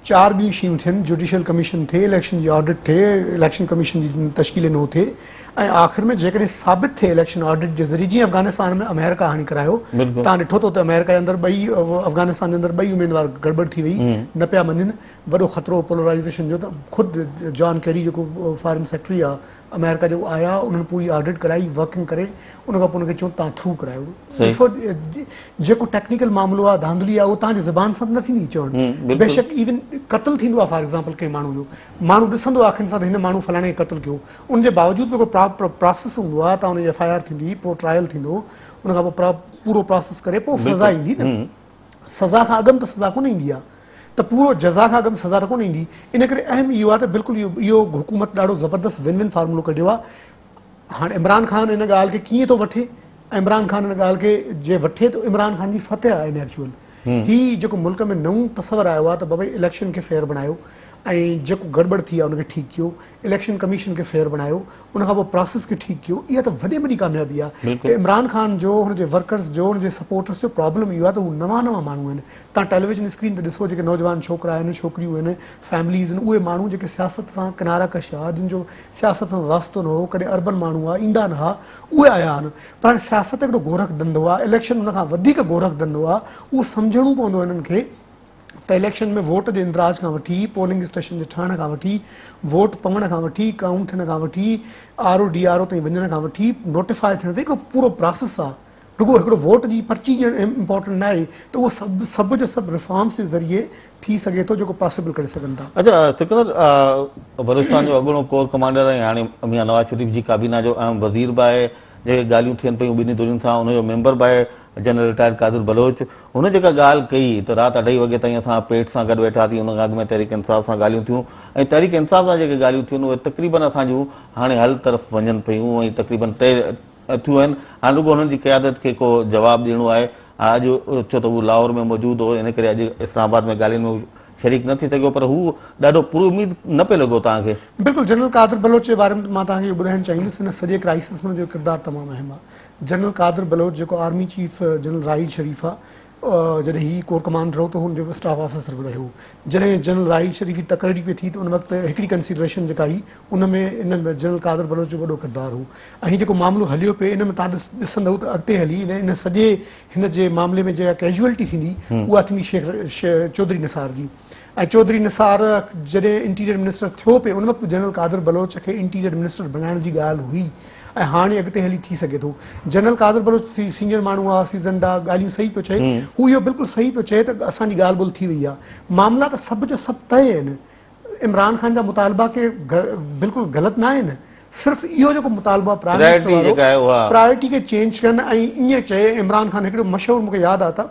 چار ٻيون شيون ٿين، جوڊيشل ڪميشن ٿئي، اليڪشن جي آڊٽ ٿئي، اليڪشن ڪميشن جي تشڪيل نو ٿئي ۽ آخر ۾ جيڪڏهن ثابت ٿئي اليڪشن آڊٽ جي ذريعي جيئن افغانستان ۾ آمريڪا هاڻي ڪرايو توهان ڏٺو ته اتي آمريڪا جي اندر ٻئي افغانستان جي اندر ٻئي اميدوار گڙٻڙ ٿي وئي نه پيا مڃن وڏو خطرو هو پولرائيزيشن جو ته خود جان ڪيري جيڪو فارن سيڪريٽري آ آمريڪا جو آيا انهن پوري آڊٽ ڪرائي ورڪنگ ڪري ان کان پوء ان کي چيو تان ٿرو ڪرايو ڏسو جيڪو ٽيڪنيڪل معاملو آ ڌانڌلي آ اهو تان جي زبان سان نه ٿيندي چوڻ بيشڪ ايون قتل ٿيندو آ فار ايگزامپل ڪنهن ماڻهو جو ماڻهو ڏسندو آ اکين سان ته هن ماڻهو فلاڻي کي قتل ڪيو ان جي باوجود به ڪو پراسيس هوندو آ ته ان جي ايف I R ٿيندي پوء ٽرائل ٿيندو ان کان پوء پورو پراسيس ڪري پوء سزا ايندي نه سزا کان اڳم ته سزا ڪونه ايندي آ ته پورو جزا کان اڳم سزا ته ڪونه ايندي ان ڪري اهم اهو آ ته بلڪل اهو حڪومت ڏاڍو زبردست ون ون فارمولو ڪڍيو آ هاڻ عمران خان ان ڳالهه کي ڪيئن ٿو وٺي عمران خان ان ڳالهه کي جي وٺي ته عمران خان جي فتح آ ان ايڪچوئل هي جيڪو ملڪ ۾ نئون تصور آيو آ ته بابا اليڪشن کي فيئر بڻايو ۽ جيڪو گڙٻڙ ٿي آ ان کي ٺيڪ ڪيو اليڪشن ڪميشن کي فيئر بڻايو ان کان پوء پراسيس کي ٺيڪ ڪيو اها ته وڏي وڏي ڪاميابي آهي عمران خان جو هن جي ورڪرز جو هن جي سپورٽرز جو پرابلم اهو آهي ته هو نوان نوان ماڻهو آهن تان ٽيليويزن اسڪرين تي ڏسو جيڪي نوجوان ڇوڪرا آهن ڇوڪريون آهن فيمليز آهن اهي ماڻهو جيڪي سياست سان ڪنارا ڪش آ جن جو سياست سان واسطو نه هو ڪڏهن اربن ماڻهو آ ايندا نه ها اهي آيا آهن پر هاڻي سياست هڪڙو گورک ڌنڌو آهي اليڪشن ان کان وڌيڪ گورک ڌنڌو آهي اهو سمجهڻو پوندو هنن کي ته اليڪشن ۾ ووٽ جي اندراج کان وٺي پولنگ اسٽيشن جي ٺهڻ کان وٺي ووٽ پوڻ کان وٺي ڪائونٽ ٿيڻ کان وٺي R O D R O تائين وڃڻ کان وٺي نوٽيفاء ٿيڻ تائين هڪڙو پورو پراسيس آ رڳو هڪڙو ووٽ جي پرچي ڏيڻ امپورٽنٽ نه آهي ته اهو سڀ سڀ جو سڀ ريفارمس جي ذريعي ٿي سگهي ٿو جيڪو پاسيبل ڪري سگهن ٿا. اڇا سڪندر بلوچستان جو اڳوڻو ڪور ڪمانڊر ۽ هاڻي ميان نواز شريف جي ڪابينا جو اهم وزير به آهي جيڪي ڳالهيون ٿين پيون ٻنهي ڌرين سان ان جو ميمبر به آهي جنرل رٽائرڊ قادر بلوچ هن جيڪا ڳالهه ڪئي ته رات اڍائي وڳي تائين اسان پيٽ سان گڏ ويٺاسين ان کان اڳ ۾ تحريڪ انصاف سان ڳالهيون ٿيون ۽ تحريڪ انصاف سان جيڪي ڳالهيون ٿيون اهي تقريبن اسان جون هاڻي حل طرف وڃن پيون ۽ تقريبن طئي ٿيون آهن هاڻي رڳو هنن جي قيادت کي ڪو جواب ڏيڻو آهي اڄ ڇو ته هو لاهور ۾ موجود هو ان ڪري اڄ اسلام آباد ۾ ڳالهين ۾ هو شريڪ نه ٿي سگهيو پر هو ڏاڍو پر اميد نه پئي لڳو توهان کي. بلڪل جنرل قادر بلوچ جي باري ۾ مان توهان کي اهو ٻڌائڻ چاهيندس هن سڄي ڪرائسس ۾ هن جو ڪردار تمام اهم آهي. جنرل قادر بلوچ جيڪو army chief general Raheel Sharif آ جڏهن هي ڪور ڪمانڊر هو ته هن جو اسٽاف آفيسر به رهيو جڏهن جنرل راحيل شريف جي تقرري پئي ٿي ته ان وقت هڪڙي ڪنسيڊريشن جيڪا هئي ان ۾ ان جنرل قادر بلوچ جو وڏو ڪردار هو ۽ هي جيڪو معاملو هليو پئي ان ۾ تان ڏسندؤ ته اڳتي هلي ان سڄي هن جي معاملي ۾ جيڪا ڪيجوئلٽي ٿيندي اها ٿيندي شيخ چوڌري نثار جي ۽ چوڌري نثار جڏهن انٽيريئر منسٽر ٿيو پئي ان وقت به جنرل قادر بلوچ کي انٽيريئر منسٽر بڻائڻ جي ڳالهه هئي ۽ هاڻي اڳتي هلي ٿي سگهي ٿو. جنرل قادر بلوچ سينيئر ماڻهو آ سيزنڊ آ ڳالهيون صحيح پيو چئي هو اهو بلڪل صحيح پيو چئي ته اسان جي ڳالهه ٻولهه ٿي وئي آ معاملا ته سڀ جو سڀ طئي آهن عمران خان جا مطالبا ڪي بلڪل غلط نه آهن صرف اهو جيڪو مطالبو آ پرائم منسٽر وارو پرائرٽي کي چينج ڪن ۽ ائين چئي عمران خان هڪڙو مشهور مونکي ياد آ ته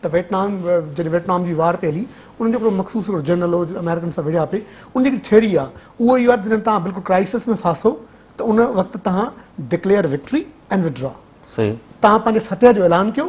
ته ويٽنام جڏهن ويٽنام جي وار پئي هلي انهن جو هڪڙو مخصوص هڪڙو جنرل هو آمريڪن سان وڙهيا پئي ان جي هڪڙي ٿيوري آهي اهو اهو آهي ته جڏهن توهان بلڪل ڪرائسس ۾ ڦاسو ته ان وقت توهان ڊڪليئر وڪٽري ۽ وڊرا توهان پنهنجي فتح جو اعلان ڪيو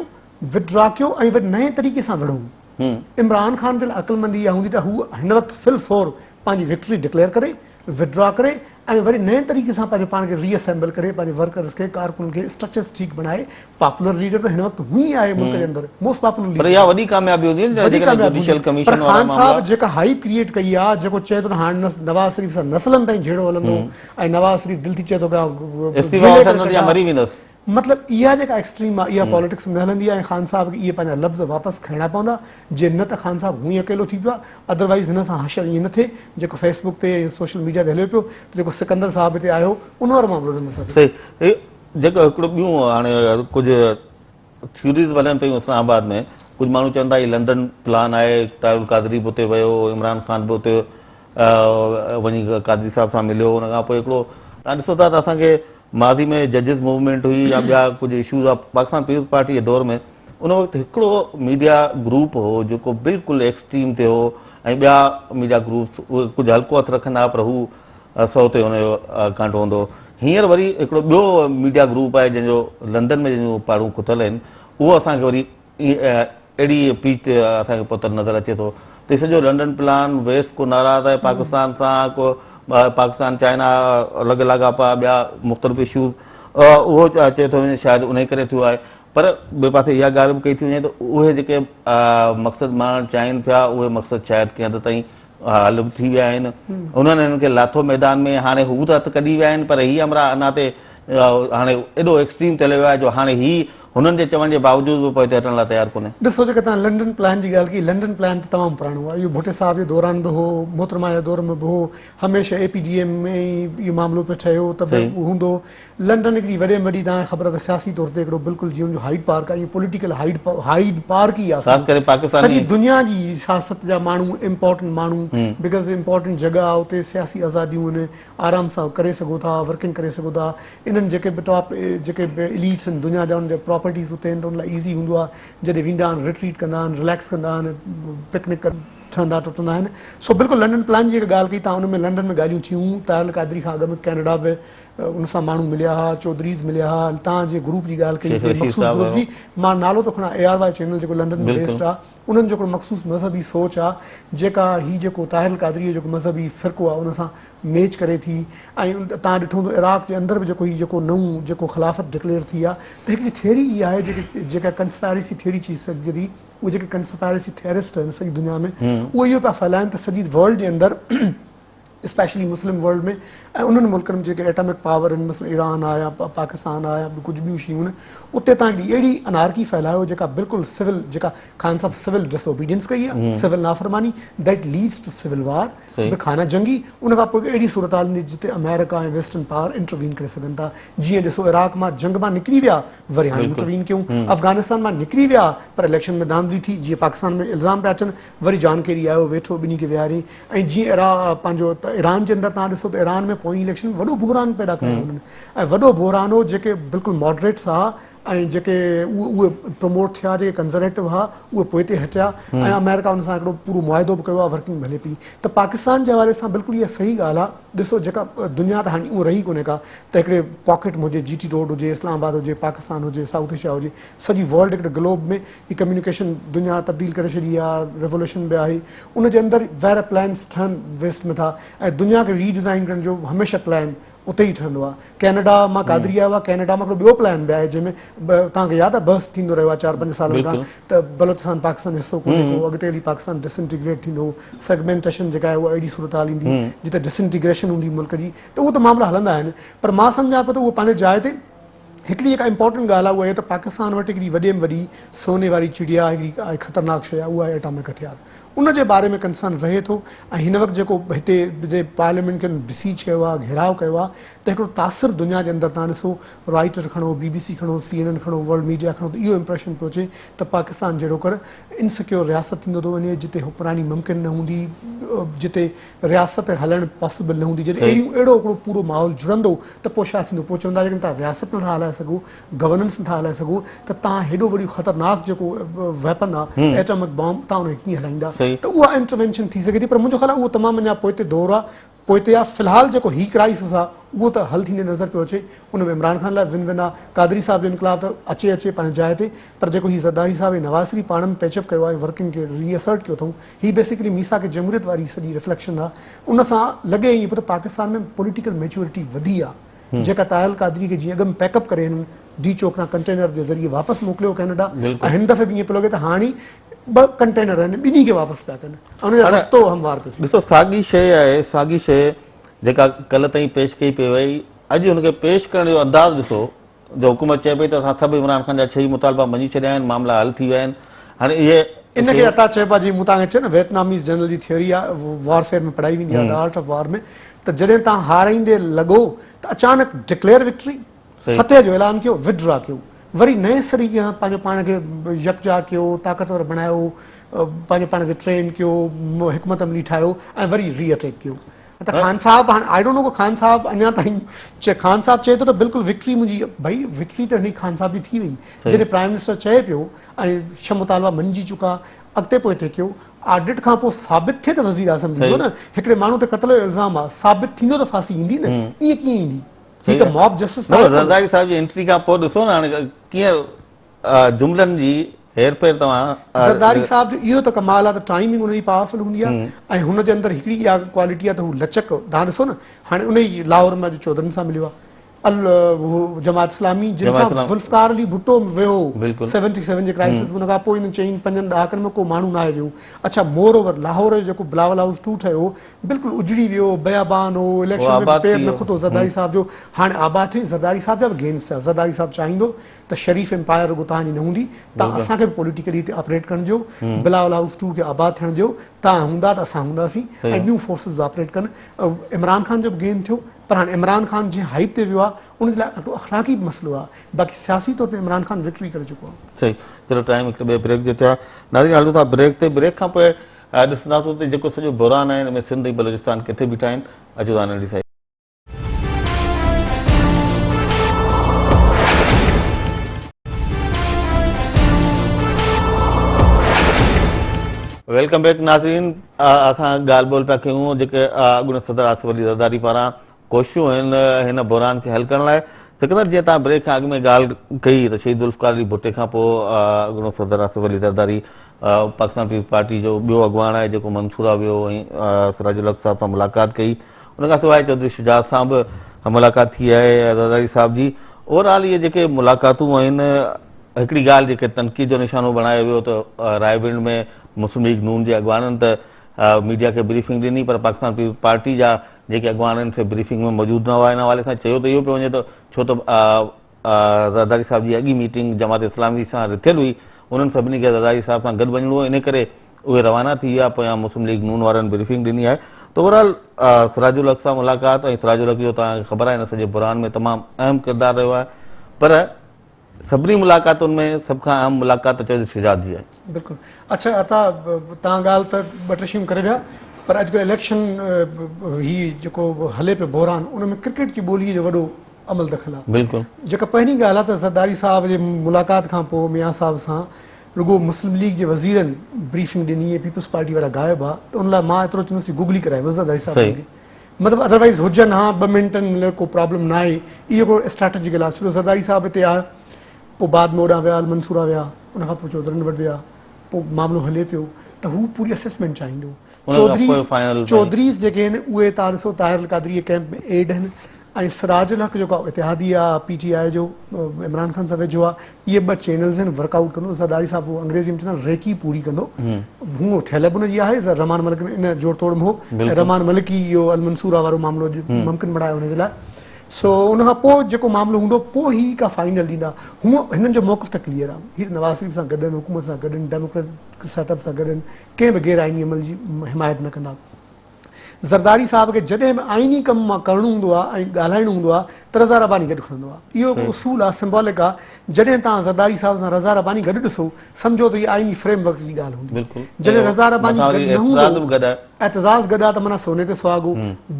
وڊرا ڪيو ۽ وري نئين طريقي سان وڙهو عمران خان جي لاء عقلمندي اها هوندي ته هو هن وقت فل فور پنهنجي وڪٽري ڊڪليئر ڪري وڊرا ڪري ۽ وري نئين طريقي سان پنهنجو پاڻ کي ري اسيمبل ڪري پنهنجي ورڪرز کي ڪارڪنن کي اسٽرڪچرز ٺيڪ بڻائي پاپولر ليڊر ته هن وقت هو ئي آهي ملڪ جي اندر موسٽ پاپولر ليڊر پر اها وڏي ڪاميابي هوندي نه وڏي ڪاميابي هوندي پر خان صاحب جيڪا هائپ ڪريئيٽ ڪئي آهي جيڪو چئي ٿو ته هاڻ نواز شريف سان نسلن تائين جهيڙو هلندو ۽ نواز شريف دل ٿي چئي ٿو ته استعيفا وٺندس يا مري ويندس مطلب اها جيڪا ايڪسٽريم آهي اها پاليٽڪس ۾ نه هلندي آهي ۽ خان صاحب کي اهي پنهنجا لفظ واپس کڻڻا پوندا جي نه ته خان صاحب هونئن ئي اڪيلو ٿي پيو آهي ادروائيز هن سان حشر ائين نه ٿئي جيڪو فيس بڪ تي ۽ سوشل ميڊيا تي هليو پيو ته جيڪو سڪندر صاحب هتي آيو ان وارو معاملو نه سان ٿئي. صحيح هي جيڪو هڪڙو ٻيون هاڻي ڪجهه ٿيوريز به هلن پيون اسلام آباد ۾ ڪجهه ماڻهو چون ٿا هي لنڊن پلان آهي طاهر القادري به اتي ويو عمران خان به اتي وڃي قادري صاحب سان مليو ان کان پوء هڪڙو توهان ڏسو ٿا ته اسان کي ماضي ۾ ججز موومينٽ هئي يا ٻيا ڪجهه اشوز هئا پاڪستان پيپلز پارٽي جي دور ۾ ان وقت هڪڙو ميڊيا گروپ هو جيڪو بلڪل ايڪسٽريم تي هو ۽ ٻيا ميڊيا گروپس اهي ڪجهه هلڪو هٿ رکندا هئا پر هو سو تي هن جو ڪانٽو هوندو هو. هينئر وري هڪڙو ٻيو ميڊيا گروپ آهي جنهن جو لنڊن ۾ جنهن جون پاڙون کتل آهن اهو اسان کي وري اهڙي پيچ تي اسان کي پهتل نظر اچي ٿو ته هي سڄو لنڊن پلان ويسٽ ڪو ناراض آهي پاڪستان سان ڪو پاڪستان چائنا الڳ لاڳاپا ٻيا مختلف اشوز اهو چئي ٿو وڃي شايد انهي ڪري ٿيو آهي پر ٻئي پاسي اها ڳالهه به ڪئي ٿي وڃي ته اهي جيڪي مقصد ماڻڻ چاهين پيا اهي مقصد شايد ڪنهن حد تائين حل به ٿي ويا آهن. انهن هنن کي لاٿو ميدان ۾ هاڻي هو ته هٿ ڪڍي ويا آهن پر هي همراهه اڃا تي هاڻي ايڏو ايڪسٽريم تي هليو ويو آهي جو هاڻي هي هنن جي چوڻ جي باوجود به پوئتي هٽڻ لاء تيار ڪونهي. ڏسو جيڪا توهان لنڊن پلان جي ڳالهه ڪئي لنڊن پلان ته تمام پراڻو آهي اهو ڀٽي صاحب جي دوران به هو محترمه جي دور ۾ به هو هميشه اي پي ڊي ايم ۾ ئي اهو معاملو پيو ٺهيو ته به هوندو هو. لنڊن هڪڙي وڏي ۾ وڏي توهان کي خبر آهي ته سياسي طور تي هڪڙو بلڪل جيئن ان جو هائيڊ پارڪ آهي ائين پوليٽيڪل هائيڊ هائيڊ پارڪ ئي آهي خاص ڪري پاڪستاني سڄي دنيا جي سياست جا ماڻهو امپورٽنٽ ماڻهو because important جڳهه آهي اتي سياسي آزاديون آهن آرام سان ڪري سگهو ٿا ورڪنگ ڪري سگهو ٿا انهن جيڪي به ٽاپ جيڪي به اليٽس آهن دنيا جا انهن جا پراپرٽيز اتي آهن ته ان لاء ايزي هوندو آهي جڏهن ويندا آهن ريٽريٽ ڪندا آهن رليڪس ڪندا آهن پڪنڪ ٺهندا ٽٽندا آهن سو بلڪل لنڊن پلان جي جيڪا ڳالهه ڪئي تان ان ۾ لنڊن ۾ ڳالهيون ٿيون طاهر القادري کان اڳ ۾ ڪينيڊا به ان سان ماڻهو مليا ها، چوڌريز مليا ها، تان جي گروپ جي ڳالهه ڪئي هڪڙي مخصوص گروپ جي، مان نالو ٿو کڻان اي آر وائي چينل جيڪو لنڊن ۾ بيسڊ آ، انهن جو هڪڙو مخصوص مذهبي سوچ آ، جيڪا هي جيڪو طاهر القادري جو جيڪو مذهبي فرقو آ ان سان ميچ ڪري ٿي ۽ تان ڏٺو هوندو عراق جي اندر به جيڪو هي جيڪو نئون جيڪو خلافت ڊڪليئر ٿي آ ته هڪڙي ٿيري اها آهي جيڪي جيڪا ڪنسپائرسي ٿيري چئي سگهجي ٿي اهي جيڪي ڪنسپائرسي ٿيرسٽ آهن سڄي دنيا ۾ اهي اهو پيا ڦهلائن ته سڄي ورلڊ جي اندر اسپيشلي مسلم ورلڊ ۾ ۽ انهن ملڪن ۾ جيڪي ايٽامڪ پاور آهن مثلاً ايران آهي يا پاڪستان آهي يا ڪجهه ٻيون شيون آهن اتي تان هڪڙي اهڙي انارڪي ڦهلايو جيڪا بلڪل سول جيڪا خان صاحب سول ڊس اوبيڊينس ڪئي آهي سول نافرماني that leads to civil war به خانه جنگي ان کان پوء اهڙي صورتحال ايندي جتي آمريڪا ۽ ويسٽرن پاور انٽروين ڪري سگهن ٿا جيئن ڏسو عراق مان جنگ مان نڪري ويا وري هاڻي انٽروين ڪيون افغانستان مان نڪري ويا پر اليڪشن ۾ ڌانڌلي ٿي جيئن پاڪستان ۾ الزام پيا اچن وري جان ڪيري آيو ويٺو ٻنهي کي ويهاري ۽ جيئن پنهنجو ايران جي اندر توهان ڏسو ته ايران ۾ پوئين اليڪشن ۾ وڏو بحران پيدا ڪيو هنن ۽ وڏو بحران هو جيڪي بلڪل ماڊريٽس ها ۽ جيڪي اهي پروموٽ ٿيا جيڪي ڪنزرويٽو ها اهي پوئتي هٽيا ۽ آمريڪا ان سان هڪڙو پورو معاهدو به ڪيو آهي ورڪنگ به هلي پئي ته پاڪستان جي حوالي سان بلڪل اها صحيح ڳالهه آهي ڏسو جيڪا دنيا ته هاڻي اها رهي ڪونهي ڪا ته هڪڙي پاڪيٽ ۾ هجي جي ٽي روڊ هجي اسلام آباد هجي پاڪستان هجي سائوٿ ايشيا هجي سڄي ورلڊ هڪڙي گلوب ۾ هي ڪميونيڪيشن دنيا تبديل ڪري ڇڏي آ ريولوشن به آهي ان جي اندر ويرا پلانس ٺهن ويسٽ ۾ ٿا ۽ دنيا کي ري ڊزائن ڪرڻ جو هميشه پلان اتي ئي ٺهندو آ ڪينيڊا مان قادري آيو آ ڪينيڊا مان هڪڙو ٻيو پلان به آهي جنهن ۾ توهان کي ياد آ بحث ٿيندو رهيو آ 4 5 سالن کان ته بلوچستان پاڪستان جو حصو ڪونهي ڪو اڳتي هلي پاڪستان ڊسنٽيگريٽ ٿيندو فريگمينٽيشن جيڪا آهي اها اهڙي صورتحال ايندي جتي ڊسنٽيگريشن هوندي ملڪ جي ته اهو ته معاملا هلندا آهن پر مان سمجهان پيو ته اهو پنهنجي جاء تي هڪڙي جيڪا امپارٽنٽ ڳالهه آهي اها اها ته پاڪستان وٽ هڪڙي وڏي ۾ وڏي سوني واري چڙيا هڪڙي خطرناڪ شيء آهي اها آهي ايٽامڪ هٿيار ان جي باري ۾ ڪنسرن رهي ٿو ۽ هن وقت جيڪو هتي جي پارليامينٽ کي بسيج ڪيو آهي گهيراء ڪيو آهي ته هڪڙو تاثر دنيا جي اندر تان ڏسو رائٽر کڻو بي بي سي کڻو سي اين اين کڻو ورلڊ ميڊيا کڻو ته اهو امپريشن پيو اچي ته پاڪستان جهڙوڪر انسڪيور رياست ٿيندو ٿو وڃي جتي حڪمراني ممڪن نه هوندي جتي رياست هلڻ پاسيبل نه هوندي جڏهن اهڙيون اهڙو هڪڙو پورو ماحول جڙندو ته پوء ڇا ٿيندو پوء چوندا جيڪڏهن توهان رياست نٿا هلائي سگهو گورننس نٿا هلائي سگهو ته توهان هيڏو وڏو خطرناڪ جيڪو ويپن آهي ايٽامڪ بام توهان ان کي ڪيئن هلائيندا ته اها انٽروينشن ٿي سگهي ٿي پر منهنجو خيال آهي اهو تمام اڃا پوئتي دور آهي پوئتي آهي في الحال جيڪو هي ڪرائسس آهي اهو ته حل ٿيندي نظر پيو اچي ان ۾ عمران خان لاء ون ون آهي قادري صاحب جو انقلاب ته اچي اچي پنهنجي جاء تي پر جيڪو هي زرداري صاحب ۽ نواز شريف پاڻ ۾ پيچ اپ ڪيو آهي ۽ ورڪنگ کي ري اسرٽ ڪيو اٿئون هي بيسيڪلي ميثاق جمهوريت واري سڄي ريفليڪشن آ ان سان لڳي ائين پيو ته پاڪستان ۾ پوليٽيڪل ميچورٽي وڌي آ جيڪا طاهر القادري کي جيئن اڳ ۾ پيڪ اپ ڪري هنن ڊي چوڪ تان ڪنٽينر جي ذريعي واپس موڪليو ڪينيڊا ۽ هن دفعي به ائين پيو لڳي ته هاڻي ٻه ڪنٽينر آهن ٻنهي کي واپس پيا ڪن ۽ ان جو رستو هموار پيو ٿئي. ڏسو ساڳي شيء آهي ساڳي شيء جيڪا ڪلهه تائين پيش ڪئي پئي وئي اڄ ان کي پيش ڪرڻ جو انداز ڏسو جو حڪومت چئي پئي ته اسان سڀ عمران خان جا ڇهه ئي مطالبا مڃي ڇڏيا آهن، معاملا حل ٿي ويا آهن، هاڻي اهي. ان کي عطا چئبو آهي جيئن مون توهان کي چيو نه ويٽناميز جنرل جي ٿيوري آهي وارفيئر ۾ پڙهائي ويندي آهي the art of war ۾ ته جڏهن توهان هارائيندي لڳو ته اچانڪ ڊڪليئر وڪٽري، فتح جو اعلان ڪيو، وڊرا ڪيو، وري نئين سري کان پنهنجو پاڻ کي يڪجا ڪيو، طاقتور بڻايو، پنهنجو پاڻ کي ٽرين ڪيو، حڪمت عملي ٺاهيو ۽ وري ري اٽيڪ ڪيو. ته خان صاحب هاڻ I don't know Khan صاحب اڃا تائين چي خان صاحب چئي ٿو ته بلڪل وڪٽري منهنجي ڀئي وڪٽري ته هن خان صاحب جي ٿي وئي جڏهن پرائم منسٽر چئي پيو ۽ ڇهه مطالبا مڃجي چڪا اڳتي پوئتي ڪيو آڊٽ کان پوء ثابت ٿئي ته وزير اعظم ڏيندو نه هڪڙي ماڻهو تي قتل جو الزام آ ثابت ٿيندو ته ڦاسي ايندي نه ائين ڪيئن ايندي هي ته موب جسٽس نه زرداري صاحب جي انٽري کان پوء ڏسو نه هاڻي ڪيئن جملن جي هير ڦير توهان. زرداري صاحب جو اهو ته ڪمال آ ته ٽائمنگ ان جي پاورفل هوندي آ ۽ هن جي اندر هڪڙي اها ڪوالٽي آ ته هو لچڪ توهان ڏسو نه هاڻي ان ئي لاهور ۾ اڄ چوڌرين سان مليو آ ال هو جماعت اسلامي جن سان ذوالفقار علي ڀٽو ويو هو سيونٽي سيون جي ڪرائسس ان کان پوء انهن چئن پنجن ڏهاڪن ۾ ڪو ماڻهو ناهي ويو اڇا مور اوور لاهور جو جيڪو بلاول هائوس ٽو ٺهيو هو بلڪل اجڙي ويو بيابان هو اليڪشن ۾ به پير نه کتو زرداري صاحب جو هاڻي آباد ٿيو زرداري صاحب جا به گينس ٿيا زرداري صاحب چاهيندو ته شريف امپائر رڳو توهان جي نه هوندي، توهان اسان کي به پوليٽيڪلي هتي آپريٽ ڪرڻ ڏيو، بلاول هائوس ٽو کي آباد ٿيڻ ڏيو، توهان هوندا ته اسان هونداسين ۽ ٻيون فورسز به آپريٽ ڪن. عمران خان جو به گين ٿيو پر هاڻي عمران خان جنهن هائيپ تي ويو آهي ان جي لاء هڪڙو اخلاقي به مسئلو آهي، باقي سياسي طور تي عمران خان وڪٽري ڪري چڪو آهي. صحيح چلو ٽائيم هڪ ٻئي بريڪ جو ٿيو آهي ناظرين هلون ٿا بريڪ تي بريڪ کان پوء ڏسنداسون ته جيڪو سڄو بحران آهي ان ۾ سنڌ ۽ بلوچستان ڪٿي بيٺا آهن اچو ٿا ننڍي سائي. Welcome back ناظرين اسان ڳالهه ٻولهه پيا ڪيون جيڪي اڳوڻي صدر آصف علي زرداري پاران ڪوششون آهن هن بحران کي حل ڪرڻ لاء سڪندر جيئن تان بريڪ کان اڳ ۾ ڳالهه ڪئي ته شهيد ذوالفقار علي ڀٽي کان پوء اڳوڻو صدر آصف علي زرداري پاڪستان پيپلز پارٽي جو ٻيو اڳواڻ آهي جيڪو منصوره ويو ۽ سراج الحق صاحب سان ملاقات ڪئي ان کان سواء چوڌري شجاعت سان به ملاقات ٿي آهي زرداري صاحب جي اوور آل اهي جيڪي ملاقاتون آهن هڪڙي ڳالهه جيڪي تنقيد جو نشانو بڻايو ويو ته رائي ونڊ ۾ مسلم ليگ نون جي اڳواڻن ته ميڊيا کي بريفنگ ڏني پر پاڪستان پيپلز پارٽي جا جيڪي اڳواڻ آهن سي بريفنگ ۾ موجود نه هئا ان حوالي سان چيو ته اهو پيو وڃي ته ڇو ته زرداري صاحب جي اڳي ميٽنگ جماعت اسلامي سان رٿيل هئي انهن سڀني کي زرداري صاحب سان گڏ وڃڻو هو ان ڪري اهي روانا ٿي ويا، پويان مسلم ليگ نون وارن بريفنگ ڏني آهي ته اوور آل سراج الحق سان ملاقات ۽ سراج الحق جو توهان کي خبر آهي هن سڄي بحران ۾ تمام اهم ڪردار رهيو آهي پر سڀني ملاقاتن ۾ سڀ کان اهم ملاقات ته چوڌري شجاعت جي آهي. بلڪل اڇا عطا توهان ڳالهه ته ٻه ٽي شيون ڪري ويا پر اڄڪلهه اليڪشن هي جيڪو هلي پيو بحران ان ۾ ڪرڪيٽ جي ٻولي جو وڏو عمل دخل آهي بلڪل جيڪا پهرين ڳالهه آهي ته زرداري صاحب جي ملاقات کان پوء ميان صاحب سان رڳو مسلم ليگ جي وزيرن بريفنگ ڏني ۽ پيپلز پارٽي وارا غائب ها ته ان لاء مان ايترو چوندس گوگلي ڪرائي ويس زرداري صاحب کي مطلب ادروائز هجن ها ٻه منٽن لاء ڪو پرابلم نه آهي اهو هڪڙو اسٽريٽجيڪل آهي ڇو ته زرداري صاحب هتي آيا پوء بعد ۾ هوڏانهن ويا المنصوره ويا ان کان پوء چوڌرين وٽ ويا پوء معاملو هلي پيو ته هو پوري اسيسمينٽ چاهيندو چوڌريز جيڪي آهن اهي تان ڏسو طاهر القادري ڪيمپ ۾ ايڊ آهن ۽ سراج الحق جيڪو اتحادي آ پي ٽي آء جو عمران خان سان ويجهو آ اهي ٻه چينلز آهن ورڪ آئوٽ ڪندو زرداري صاحب هو انگريزي ۾ چوندا آهن ريڪي پوري ڪندو هونء ٿيل به ان جي آهي رحمان ملڪ ان جوڙ توڙ ۾ هو ۽ رحمان ملڪ ئي اهو المنصوره وارو معاملو ممڪن بڻايو ان جي لاء سو ان کان پوء جيڪو معاملو هوندو پوء هي ڪا فائنل ڏيندا هونء هنن جو موقف ته ڪليئر آ هي ته نواز شريف سان گڏ آهن حڪومت سان گڏ آهن ڊيموڪريٽڪ سيٽ اپ سان گڏ آهن ڪنهن به غير آئيني عمل جي حمايت نه ڪندا زرداري صاحب کي جڏهن به آئيني ڪم مان ڪرڻو هوندو آهي ۽ ڳالهائڻو هوندو آهي ته رضا رباني گڏ کڻندو آهي. اهو هڪڙو اصول آهي، سمبولڪ آهي. جڏهن توهان زرداري صاحب سان رضا رباني گڏ ڏسو، سمجهو ته هي آئيني فريم ورڪ جي ڳالهه هوندي. جڏهن رضا رباني گڏ نه هوندو، اعتزاز گڏ آهي ته معنيٰ سوني تي سهاڳو.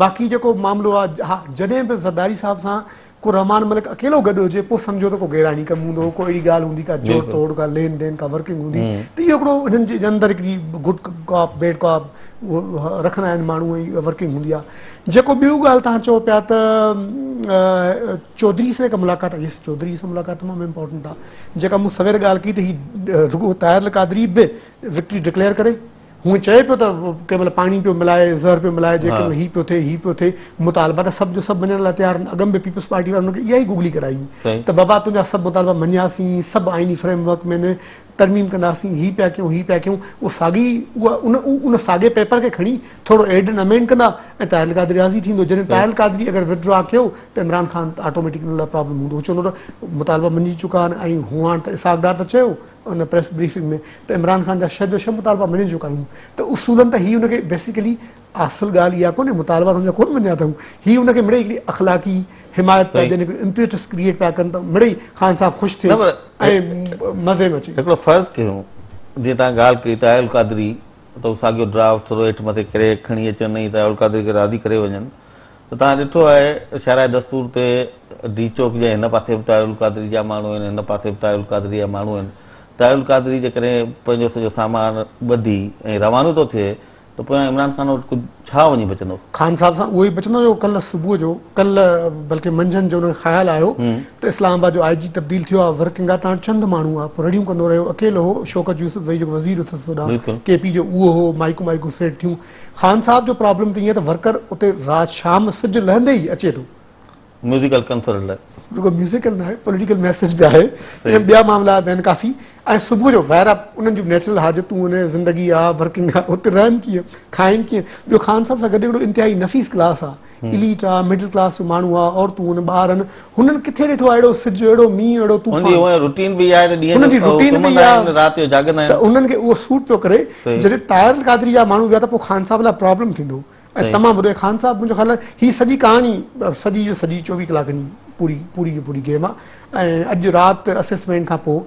باقي جيڪو معاملو آهي، ها جڏهن به زرداري صاحب سان ڪو رحمان ملڪ اڪيلو گڏ هجي پوء سمجهو ته ڪو غير آئيني ڪم هوندو، ڪو اهڙي ڳالهه هوندي، ڪا جوڙ توڙ، ڪا لين دين، ڪا ورڪنگ هوندي ته اهو هڪڙو انهن جي اندر هڪڙي گڊ ڪاپ بيڊ ڪاپ رکندا آهن ماڻهو ۽ ورڪنگ هوندي آهي. جيڪو ٻيو ڳالهه توهان چئو پيا ته چوڌري سان جيڪا ملاقات آهي، يس چوڌري سان ملاقات تمام امپارٽنٽ آهي، جيڪا مون سوير ڳالهه ڪئي ته هي رڳو طاهر القادري به وڪٽري ڊڪليئر ڪري هونء چئي پيو ته ڪنهن مهل پاڻي پيو ملائي، زهر پيو ملائي، جي ڪنهن مهل هي پيو ٿئي، هي پيو ٿئي، مطالبا ته سڀ جو سڀ مڃڻ لاء تيار آهن، اڳم به پيپلز پارٽي وارن هن کي اها ئي گگلي ڪرائي هئي ته بابا تنهنجا سڀ مطالبا مڃياسين، سڀ آئيني فريم ورڪ ۾ آهن، ترميم ڪنداسين، هي پيا ڪيون، هي پيا ڪيون، اهو ساڳي اها ان ان ساڳي پيپر کي کڻي ٿورو ايڊ ۽ امينڊ ڪندا ۽ طاهر القادري راضي ٿيندو، جڏهن طاهر القادري اگر وڊرا ڪيو ته عمران خان آٽوميٽڪ ان لاء پرابلم هوندو، هو چوندو ته مطالبا مڃي چڪا آهن ۽ هونئن ته اسحاق ڊار ته چيو ان پريس بريفنگ ۾ ته عمران خان جا شھ جو شھ مطالبا مڃي چڪا آهيون ته اصولن ته هي ان کي بيسيڪلي اصل ڳالهه اها ڪونهي مطالبا ته ان جا ڪونه مڃيا اٿئون هي ان کي مڙئي هڪڙي اخلاقي حمايت پيا ڏين هڪڙو امپيٽس ڪريئيٽ پيا ڪن ته مڙئي خان صاحب خوش ٿئي ۽ مزي ۾ اچي. هڪڙو فرض ڪيون جيئن توهان ڳالهه ڪئي طاهر القادري ته هو ساڳيو ڊرافٽ ٿورو هيٺ مٿي ڪري کڻي اچن ۽ طاهر القادري کي راضي ڪري وڃن ته توهان ڏٺو آهي شاهراهه دستور تي ڊي چوڪ جي هن پاسي به طاهر القادري جا ماڻهو آهن هن پاسي به طاهر القادري جا ماڻهو آهن طاهر القادري جيڪڏهن پنهنجو سڄو سامان ٻڌي ۽ روانو ٿو ٿئي ته پويان عمران خان وٽ ڪجهه ڇا وڃي بچندو؟ خان صاحب سان اهو ئي بچندو جو ڪلهه صبح جو ڪلهه بلڪه منجهند جو ان کي خيال آيو ته اسلام آباد جو آء جي تبديل ٿيو آهي ورڪنگ آهي تان چند ماڻهو آهي پوء رڙيون ڪندو رهيو اڪيلو هو شوڪت يوسف زئي جيڪو وزير اٿس هوڏانهن ڪي پي جو اهو هو مائيڪون مائيڪون سيٽ ٿيون خان صاحب جو پرابلم ته ائين ته ورڪر اتي رات شام سج لهندي ئي اچي ٿو. ميوزيڪل ڪنسرٽ لاء. رڳو ميوزيڪل ناهي پوليٽيڪل ميسيج به آهي ۽ ٻيا معاملا به آهن ڪافي ۽ صبح جو ظاهر آهي انهن جون نيچرل حاجتون آهن زندگي آهي ورڪنگ آهي اتي رهن ڪيئن کائن ڪيئن ٻيو خان صاحب سان گڏ هڪڙو انتهائي نفيس ڪلاس آهي اليٽ آهي مڊل ڪلاس جو ماڻهو آهي عورتون آهن ٻار آهن هنن ڪٿي ڏٺو آهي اهڙو سج اهڙو مينهن اهڙو طوفان هنن جي روٽين به اها آهي ته ڏينهن جو سمهندا آهن رات جو جاڳندا آهن ته انهن کي اهو سوٽ پيو ڪري جڏهن طاهر القادري جا ماڻهو ويا ته پوء خان صاحب لاء پرابلم ٿيندو ۽ تمام وڏو خان صاحب منهنجو خيال آهي هي سڄي ڪهاڻي سڄي جو سڄي 24 ڪلاڪن جي پوري پوري جي پوري گيم آهي ۽ اڄ رات اسيسمينٽ کان پوء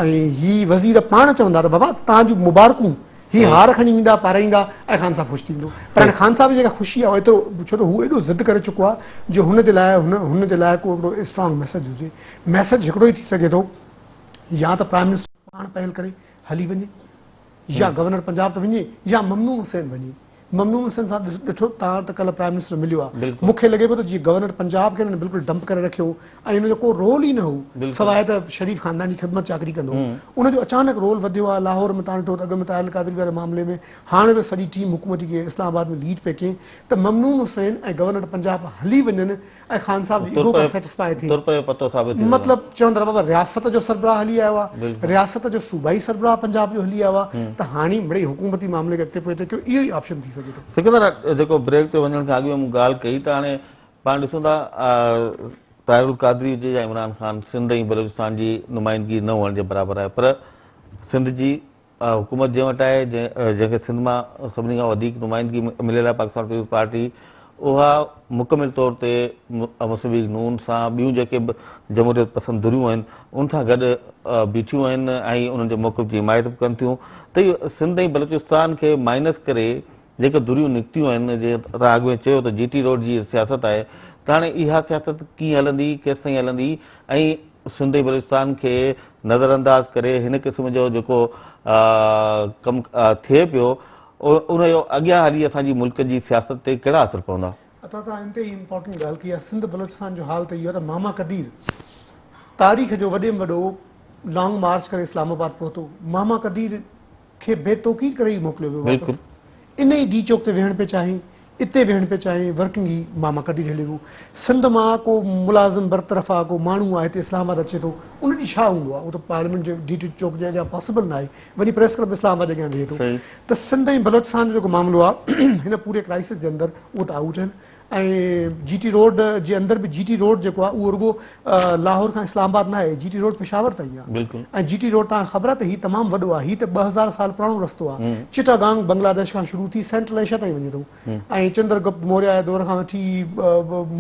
۽ هي وزير پاڻ چوندا ته بابا تان جون مبارڪون هي هار کڻي ويندا پارائيندا ۽ خان صاحب خوش ٿيندو پر هاڻي خان صاحب جي جيڪا خوشي آهي ايترو ڇو ته هو ايڏو ضد ڪري چڪو آهي جو هن جي لاء هن هن جي لاء ڪو هڪڙو اسٽرانگ ميسج هجي ميسج هڪڙو ئي ٿي سگهي ٿو يا ته پرائم منسٽر پاڻ پهل ڪري هلي وڃي يا گورنر پنجاب ته وڃي يا ممنون حسين وڃي ممنون حسين صاحب ڏٺو تان ته ڪلهه پرائم منسٽر مليو آ مون کي لڳي پيو ته جيئن گورنر پنجاب کي هنن بلڪل ڊمپ ڪري رکيو هو ۽ ان جو ڪو رول ئي نه هو سواء ته شريف خاندان جي خدمت چاڪري ڪندو هو ان جو اچانڪ رول وڌيو آ لاهور ۾ تان ڏٺو ته اڳ ۾ طاهر القادري واري معاملي ۾ هاڻ به سڄي ٽيم حڪومتي کي اسلام آباد ۾ ليڊ پئي ڪئي ته ممنون حسين ۽ گورنر پنجاب هلي وڃن ۽ خان صاحب جي ايگو کان سيٽسفائي ٿي مطلب چون ٿا بابا رياست جو سربراهه هلي آيو آهي رياست جو صوبائي سربراهه پنجاب جو هلي آيو آهي ته هاڻي مڙئي حڪومتي معاملي کي اڳتي پوئتي ڪيو اهو ئي آپشن ٿي سگهي ٿو. سڪندر جيڪو بريڪ تي وڃڻ کان اڳ ۾ مون ڳالهه ڪئي ته هاڻي پاڻ ڏسون ٿا طاهر القادري هجي يا عمران خان سنڌ ۽ بلوچستان جي نمائندگي نه هئڻ جي برابر آهي پر سنڌ جي حڪومت جنهن وٽ آهي، جنهن کي سنڌ مان سڀني کان وڌيڪ نمائندگي مليل آهي پاڪستان پيپلز پارٽي اها مڪمل طور تي مسلم ليگ نون سان ٻيون جيڪي به جمهوريت پسند ڌريون آهن ان سان گڏ بيٺيون آهن ۽ انهن جي موقف جي حمايت به ڪن ٿيون ته اهو سنڌ ۽ بلوچستان کي مائنس ڪري جيڪي ڌريون نڪتيون آهن جيئن توهان اڳ ۾ چيو ته جي ٽي روڊ جي سياست آهي ته هاڻي اها سياست ڪيئن هلندي ڪيستائين هلندي ۽ سنڌ ۽ بلوچستان کي نظرانداز ڪري هن قسم جو جيڪو ڪم ٿئي پيو ان جو اڳيان هلي اسان جي ملڪ جي سياست تي ڪهڙا اثر پوندا؟ عطا توهان انتهائي امپارٽنٽ ڳالهه ڪئي آهي سنڌ بلوچستان جو حال ته اهو آهي ته ماما قدير تاريخ جو وڏي ۾ وڏو لانگ مارچ ڪري اسلام آباد پهتو ماما قدير کي بي توقير ڪري ئي موڪليو ويو واپس ان ئي ڊي چوڪ تي ويهڻ پئي چاهين اتي ويهڻ پئي چاهين ورڪنگ ئي ماما قدير هليو ويو سنڌ مان ڪو ملازم برطرف آ ڪو ماڻهو آ هتي اسلام آباد اچي ٿو ان جي ڇا هوندو آ اهو ته پارليامينٽ جي ڊي چوڪ جي اڳيان پاسيبل ناهي وڃي پريس ڪلب اسلام آباد جي اڳيان ويهي ٿو ته سنڌ ۽ بلوچستان جو جيڪو معاملو آ هن پوري ڪرائسس جي اندر اهو ته آئوٽ آهن ۽ جي ٽي روڊ جي اندر به جي ٽي روڊ جيڪو آهي اهو رڳو لاهور کان اسلام آباد نه آهي جي ٽي روڊ پشاور تائين آهي ۽ جي ٽي روڊ توهان کي خبر آهي ته هي تمام وڏو آهي هي ته 2000 سال پراڻو رستو آهي چٽاگانگ بنگلاديش کان شروع ٿي سينٽرل ايشيا تائين وڃي ٿو ۽ چندر گپت موريا جي دور کان وٺي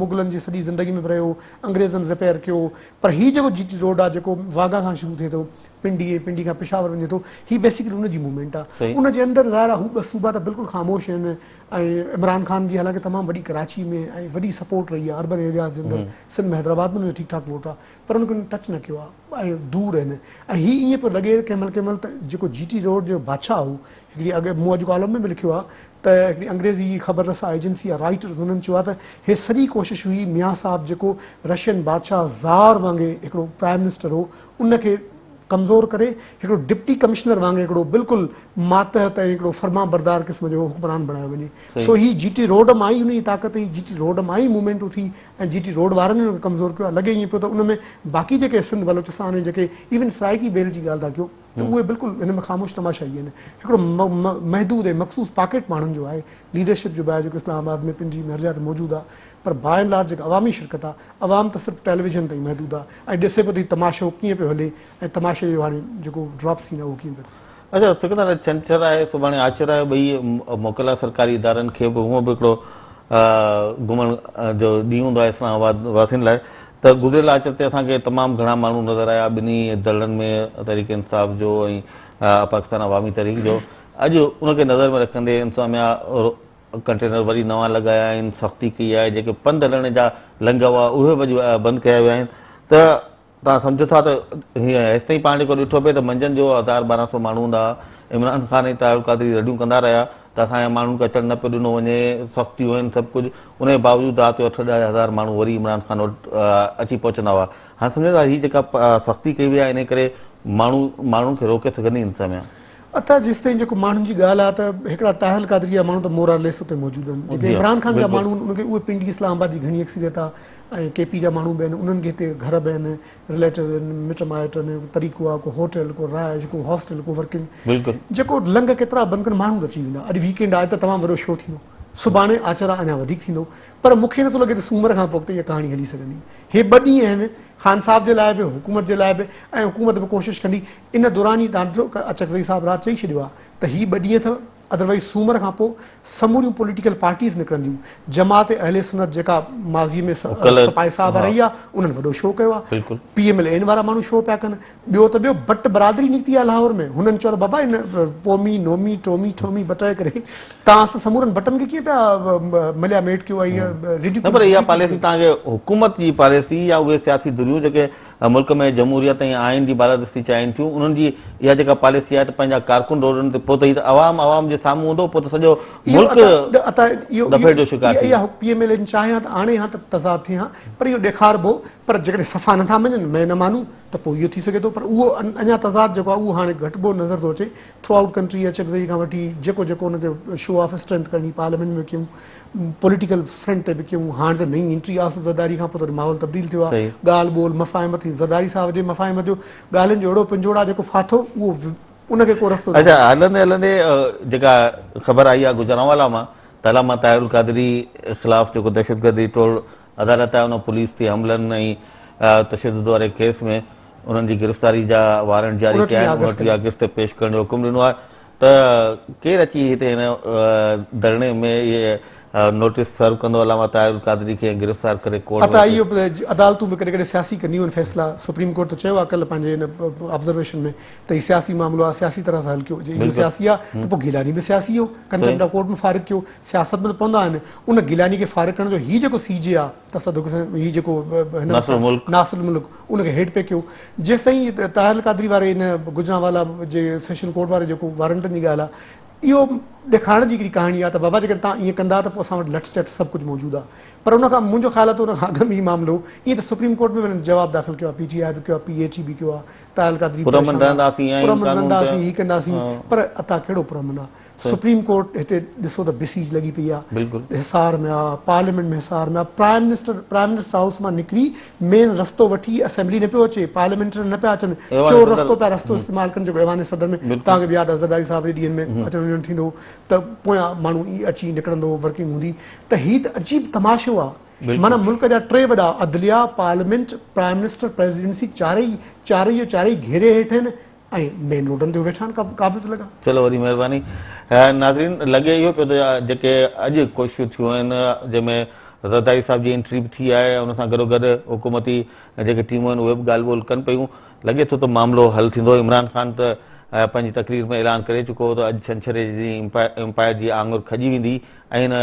مغلن جي سڄي زندگي ۾ به رهيو انگريزن رپيئر ڪيو پر هي جيڪو جي ٽي روڊ آهي جيڪو واگها کان شروع ٿئي ٿو پنڊي ۽ پنڊي کان پشاور وڃي ٿو هي بيسيڪلي ان جي موومينٽ آهي ان جي اندر ظاهر آهي هو ٻه صوبا ته بلڪل خاموش آهن ۽ عمران خان جي حالانڪه تمام وڏي ڪراچي ۾ ۽ وڏي سپورٽ رهي آهي اربن ايرياز جي اندر سنڌ ۾ حيدرآباد ۾ ان جو ٺيڪ ٺاڪ ووٽ آهي پر ان کي ٽچ نه ڪيو آهي ۽ دور آهن ۽ هي ائين پيو لڳي ڪنهن مهل ڪنهن مهل ته جيڪو جي ٽي روڊ جو بادشاهه هو هڪڙي اڳ مون اڄ ڪالم ۾ به لکيو آهي ته هڪڙي انگريزي خبر رسان ايجنسي آهي رائٽرز انهن چيو آهي ته هي سڄي ڪوشش هئي ميان صاحب جيڪو رشين بادشاهه زار وانگي هڪڙو پرائم منسٽر هو ان کي ڪمزور ڪري هڪڙو ڊپٽي ڪمشنر وانگي هڪڙو بلڪل ماتحت ۽ هڪڙو فرمانبردار قسم جو حڪمران بڻايو وڃي سو هي جي ٽي روڊ مان ئي ان جي طاقت هئي جي ٽي روڊ مان ئي موومينٽ اٿي ۽ جي ٽي روڊ وارن ان کي ڪمزور ڪيو آهي لڳي ائين پيو ته ان ۾ باقي جيڪي سنڌ بلوچستان ۽ جيڪي ايون سرائيڪي بيلٽ جي ڳالهه ٿا ڪيو ته اهي بلڪل هن ۾ خاموش تماشائي آهن هڪڙو محدود ۽ مخصوص پاڪيٽ ماڻهن جو آهي ليڊرشپ جو به آهي جيڪو اسلام آباد ۾ پنڊي ۾ هر جاء تي موجود آهي پر باء اينڊ لارج جيڪا عوامي شرڪت آ عوام ته صرف ٽيليويزن تائين محدود آ ۽ ڏسي پيو ته هي تماشو ڪيئن پيو هلي ۽ تماشي جو هاڻي جيڪو ڊراپ سين آ اهو ڪيئن پيو ٿئي. اڇا سڪندر اڄ ڇنڇر آهي سڀاڻي آچر آهي ٻئي موڪل آهي سرڪاري ادارن کي به هونء به هڪڙو گهمڻ جو ڏينهن هوندو آهي اسلام آباد واسين لاء ته گذريل آچر تي اسان کي تمام گهڻا ماڻهو نظر آيا ٻنهي ڌڙن ۾ تحريڪ انصاف جو ۽ پاڪستان عوامي تحريڪ جو اڄ ان کي نظر ۾ رکندي انتظاميا ڪنٽينر وري نوان لڳايا آهن سختي ڪئي آهي جيڪي پنڌ هلڻ جا لنگهه هئا اهي به اڄ بند ڪيا ويا آهن ته توهان سمجهو ٿا ته هيستائين پاڻ جيڪو ڏٺو پئي ته منجهند جو هزار 1200 ماڻهو هوندا هئا، عمران خان ۽ طاهر القادري رڙيون ڪندا رهيا ته اسان جا ماڻهن کي اچڻ نه پيو ڏنو وڃي، سختيون آهن سڀ ڪجهه، ان جي باوجود رات جو اٺ ڏهه هزار ماڻهو وري عمران خان وٽ اچي پهچندا هئا. هاڻ سمجهو ٿا هي جيڪا سختي ڪئي وئي آهي انهي ڪري ماڻهو ماڻهن کي روڪي سگهندي انتظاميا؟ اٿا جيستائين جيڪو ماڻهن جي ڳالهه آهي ته هڪڙا طاهر القادري جا ماڻهو ته مور آر ليس اتي موجود آهن، جيڪي عمران خان جا ماڻهو آهن انهن کي اهي پنڊي اسلام آباد جي گهڻي اڪثريت آهي، ۽ ڪي پي جا ماڻهو به آهن انهن کي هتي گهر به آهن رليٽو آهن مٽ مائٽ آهن طريقو آهي ڪو هوٽل ڪو رهائش ڪو هاسٽل ڪو ورڪنگ جيڪو لنگهه ڪيترا بند ڪن ماڻهو ته اچي ويندا اڄ ويڪينڊ آهي ته تمام وڏو شو ٿيندو سڀاڻي آچر آهي اڃا وڌيڪ ٿيندو پر مون کي نٿو لڳي ته سومر کان پوء اڳتي اها ڪهاڻي هلي سگهندي هي ٻه ڏينهن آهن خان صاحب جي لاء به حڪومت جي لاء به ۽ حڪومت به ڪوشش ڪندي ان دوران ئي تان ڏٺو اچڪزئي صاحب رات چئي ڇڏيو آهي ته هي ٻه ڏينهن اٿو ادروائيز سومر کان پوء سموريون پوليٽيڪل پارٽيز نڪرنديون، جماعت اهل سنت جيڪا ماضي ۾ سپاهي صاحب رهي آ انهن وڏو شو ڪيو آ، پي ايم ايل اين وارا ماڻهو شو پيا ڪن، ٻيو ته ٻيو بٽ برادري نڪتي آ لاهور ۾ هنن چيو ته بابا ان پومي نومي ٽومي ٺومي بٽ ڪري توهان اسان سمورن بٽن کي ڪيئن پيا مليا ميٽ ڪيو ۽ نه پر اها پاليسي توهان کي حڪومت جي پاليسي يا اهي سياسي ڌريون جيڪي ملڪ ۾ جمهوريت ۽ آئين جي بالادستي چاهين ٿيون انهن جي اها جيڪا پاليسي آهي ته پنهنجا ڪارڪن روڊن تي پوء ته هي ته عوام عوام جي سامهون هوندو پوء ته سڄو ملڪ ڏڦيڙ جو شڪار ٿيندو. اها پي ايم ايل اين چاهي ها ته آڻي ها ته تضاد ٿئي ها پر اهو ڏيکاربو پر جيڪڏهن صفا نٿا مڃن مين نه مانون ته پوء اهو ٿي سگهي ٿو پر اهو اڃا تضاد جيڪو آهي اهو هاڻي گهٽبو نظر ٿو اچي ٿرو آئوٽ ڪنٽري اچڪزئي کان وٺي جيڪو جيڪو ان کي شو آف اسٽرينٿ ڪرڻي پارليامينٽ ۾ ڪيون پوليٽيڪل فرنٽ تي به ڪيون هاڻ ته نئين انٽري آصف زرداري کان پوء ته ماحول تبديل ٿيو آهي ڳالهه ٻولهه مفاهمت ٿي زرداري صاحب جي مفاهمت جو ڳالهين جو اهڙو پنجوڙ آهي جيڪو ڦاٿو اهو ان کي ڪو رستو اچا هلندي هلندي جيڪا خبر آئي آهي گجرانوالا مان ته علامه طاهر القادري خلاف جيڪو دهشتگردي ٽوڙ عدالت آهي ان پوليس تي حملن ۽ تشدد واري ڪيس ۾ انهن جي گرفتاري جا وارنٽ جاري ڪيا آهن 29 آگسٽ تي پيش ڪرڻ جو حڪم ڏنو آهي ته ڪير اچي هتي هن ڌرڻي ۾ اهي نوٽيس سرو ڪندو علامه طاهر القادري کي ۽ گرفتار ڪري ڪورٽ ۾ عطا اهو عدالتون به ڪڏهن ڪڏهن سياسي ڪنديون آهن فيصلا سپريم ڪورٽ ته چيو آهي ڪلهه پنهنجي ان آبزرويشن ۾ ته هي سياسي معاملو آهي سياسي طرح سان حل ڪيو جي اهو سياسي آهي ته پوء گيلاني به سياسي هو ڪنٽيمپٽ آف ڪورٽ ۾ فارغ ڪيو سياست ۾ ته پوندا آهن ان گيلاني کي فارغ ڪرڻ جو هي جيڪو سي جي آهي تصدق حسين هي جيڪو هن وقت ناصر الملڪ ان کي هيڊ پئي ڪيو جيستائين طاهر القادري واري ان گجرانوالا جي سيشن ڪورٽ واري جيڪو وارنٽن جي ڳالهه آهي اهو ڏيکارڻ جي هڪڙي ڪهاڻي آهي ته بابا جيڪڏهن توهان ائين ڪندا ته پوء اسان وٽ لٺ چٺ سڀ ڪجهه موجود آهي پر ان کان منهنجو خيال آهي ته ان کان اڳ ۾ هي معاملو ائين ته سپريم ڪورٽ ۾ به هنن جواب داخل ڪيو آهي پي ٽي آء به ڪيو آهي پي اي ٽي به ڪيو آهي طاهر القادري به پرامن پريشان آهي پرامن رهنداسين هي ڪنداسين پر عطا ڪهڙو پرامن آهي سپريم ڪورٽ هتي ڏسو ته بسيج لڳي پئي آ حصار ۾ آ پارليامينٽ ۾ حصار ۾ آ prime minister prime minister house مان نڪري مين رستو وٺي اسيمبلي نه پيو اچي پارليامينٽرين نه پيا اچن چور رستو پيا رستو استعمال ڪن جيڪو ايوان صدر ۾ توهان کي به ياد آ زرداري صاحب جي ڏينهن ۾ اچڻ وڃڻ ٿيندو هو ته پويان ماڻهو اچي نڪرندو هو ورڪنگ هوندي ته هي ته عجيب تماشو آ معنيٰ ملڪ جا ٽي وڏا عدليه پارليامينٽ پرائم منسٽر پريزيڊنسي چارئي چارئي جو چارئي گهيري هيٺ آهن ۽ مين روڊن تي ويٺا آهن قابض لڳا. چلو وڏي مهرباني ناظرين لڳي اهو پيو ته جيڪي اڄ ڪوششون ٿيون آهن جنهن ۾ زرداري صاحب جي انٽري به ٿي آهي ان سان گڏو گڏ حڪومتي جيڪي ٽيمون آهن اهي به ڳالهه ٻولهه ڪن پيون لڳي ٿو ته معاملو حل ٿيندو عمران خان ته پنهنجي تقرير ۾ اعلان ڪري چڪو هو ته اڄ ڇنڇري جي ڏينهن امپائر جي آڱر کڄي ويندي ۽ هن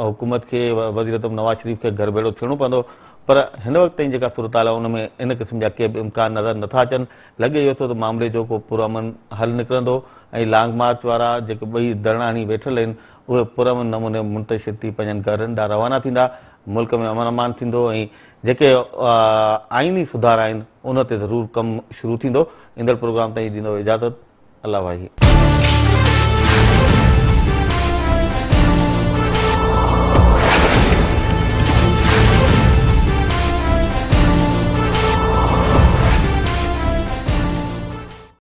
حڪومت کي وزيراعظم نواز شريف کي گهر ڀيڙو ٿيڻو پوندو پر هن وقت تائين جيڪا صورتحال آهي ان ۾ ان قسم جا ڪي به امڪان نظر نٿا اچن لڳي اهو ٿو ته معاملي جو ڪو پرامن حل نڪرندو ۽ لانگ مارچ وارا جيڪي ٻئي ڌرڻا هڻي ويٺل آهن اهي پرامن نموني منتشر ٿي پنهنجن گهرن ڏانهن روانا ٿيندا، ملڪ ۾ امن امان ٿيندو ۽ جيڪي آئيني سڌارا آهن ان تي ضرور ڪم شروع ٿيندو. ايندڙ پروگرام تائين ڏيندو اجازت. الله واهي.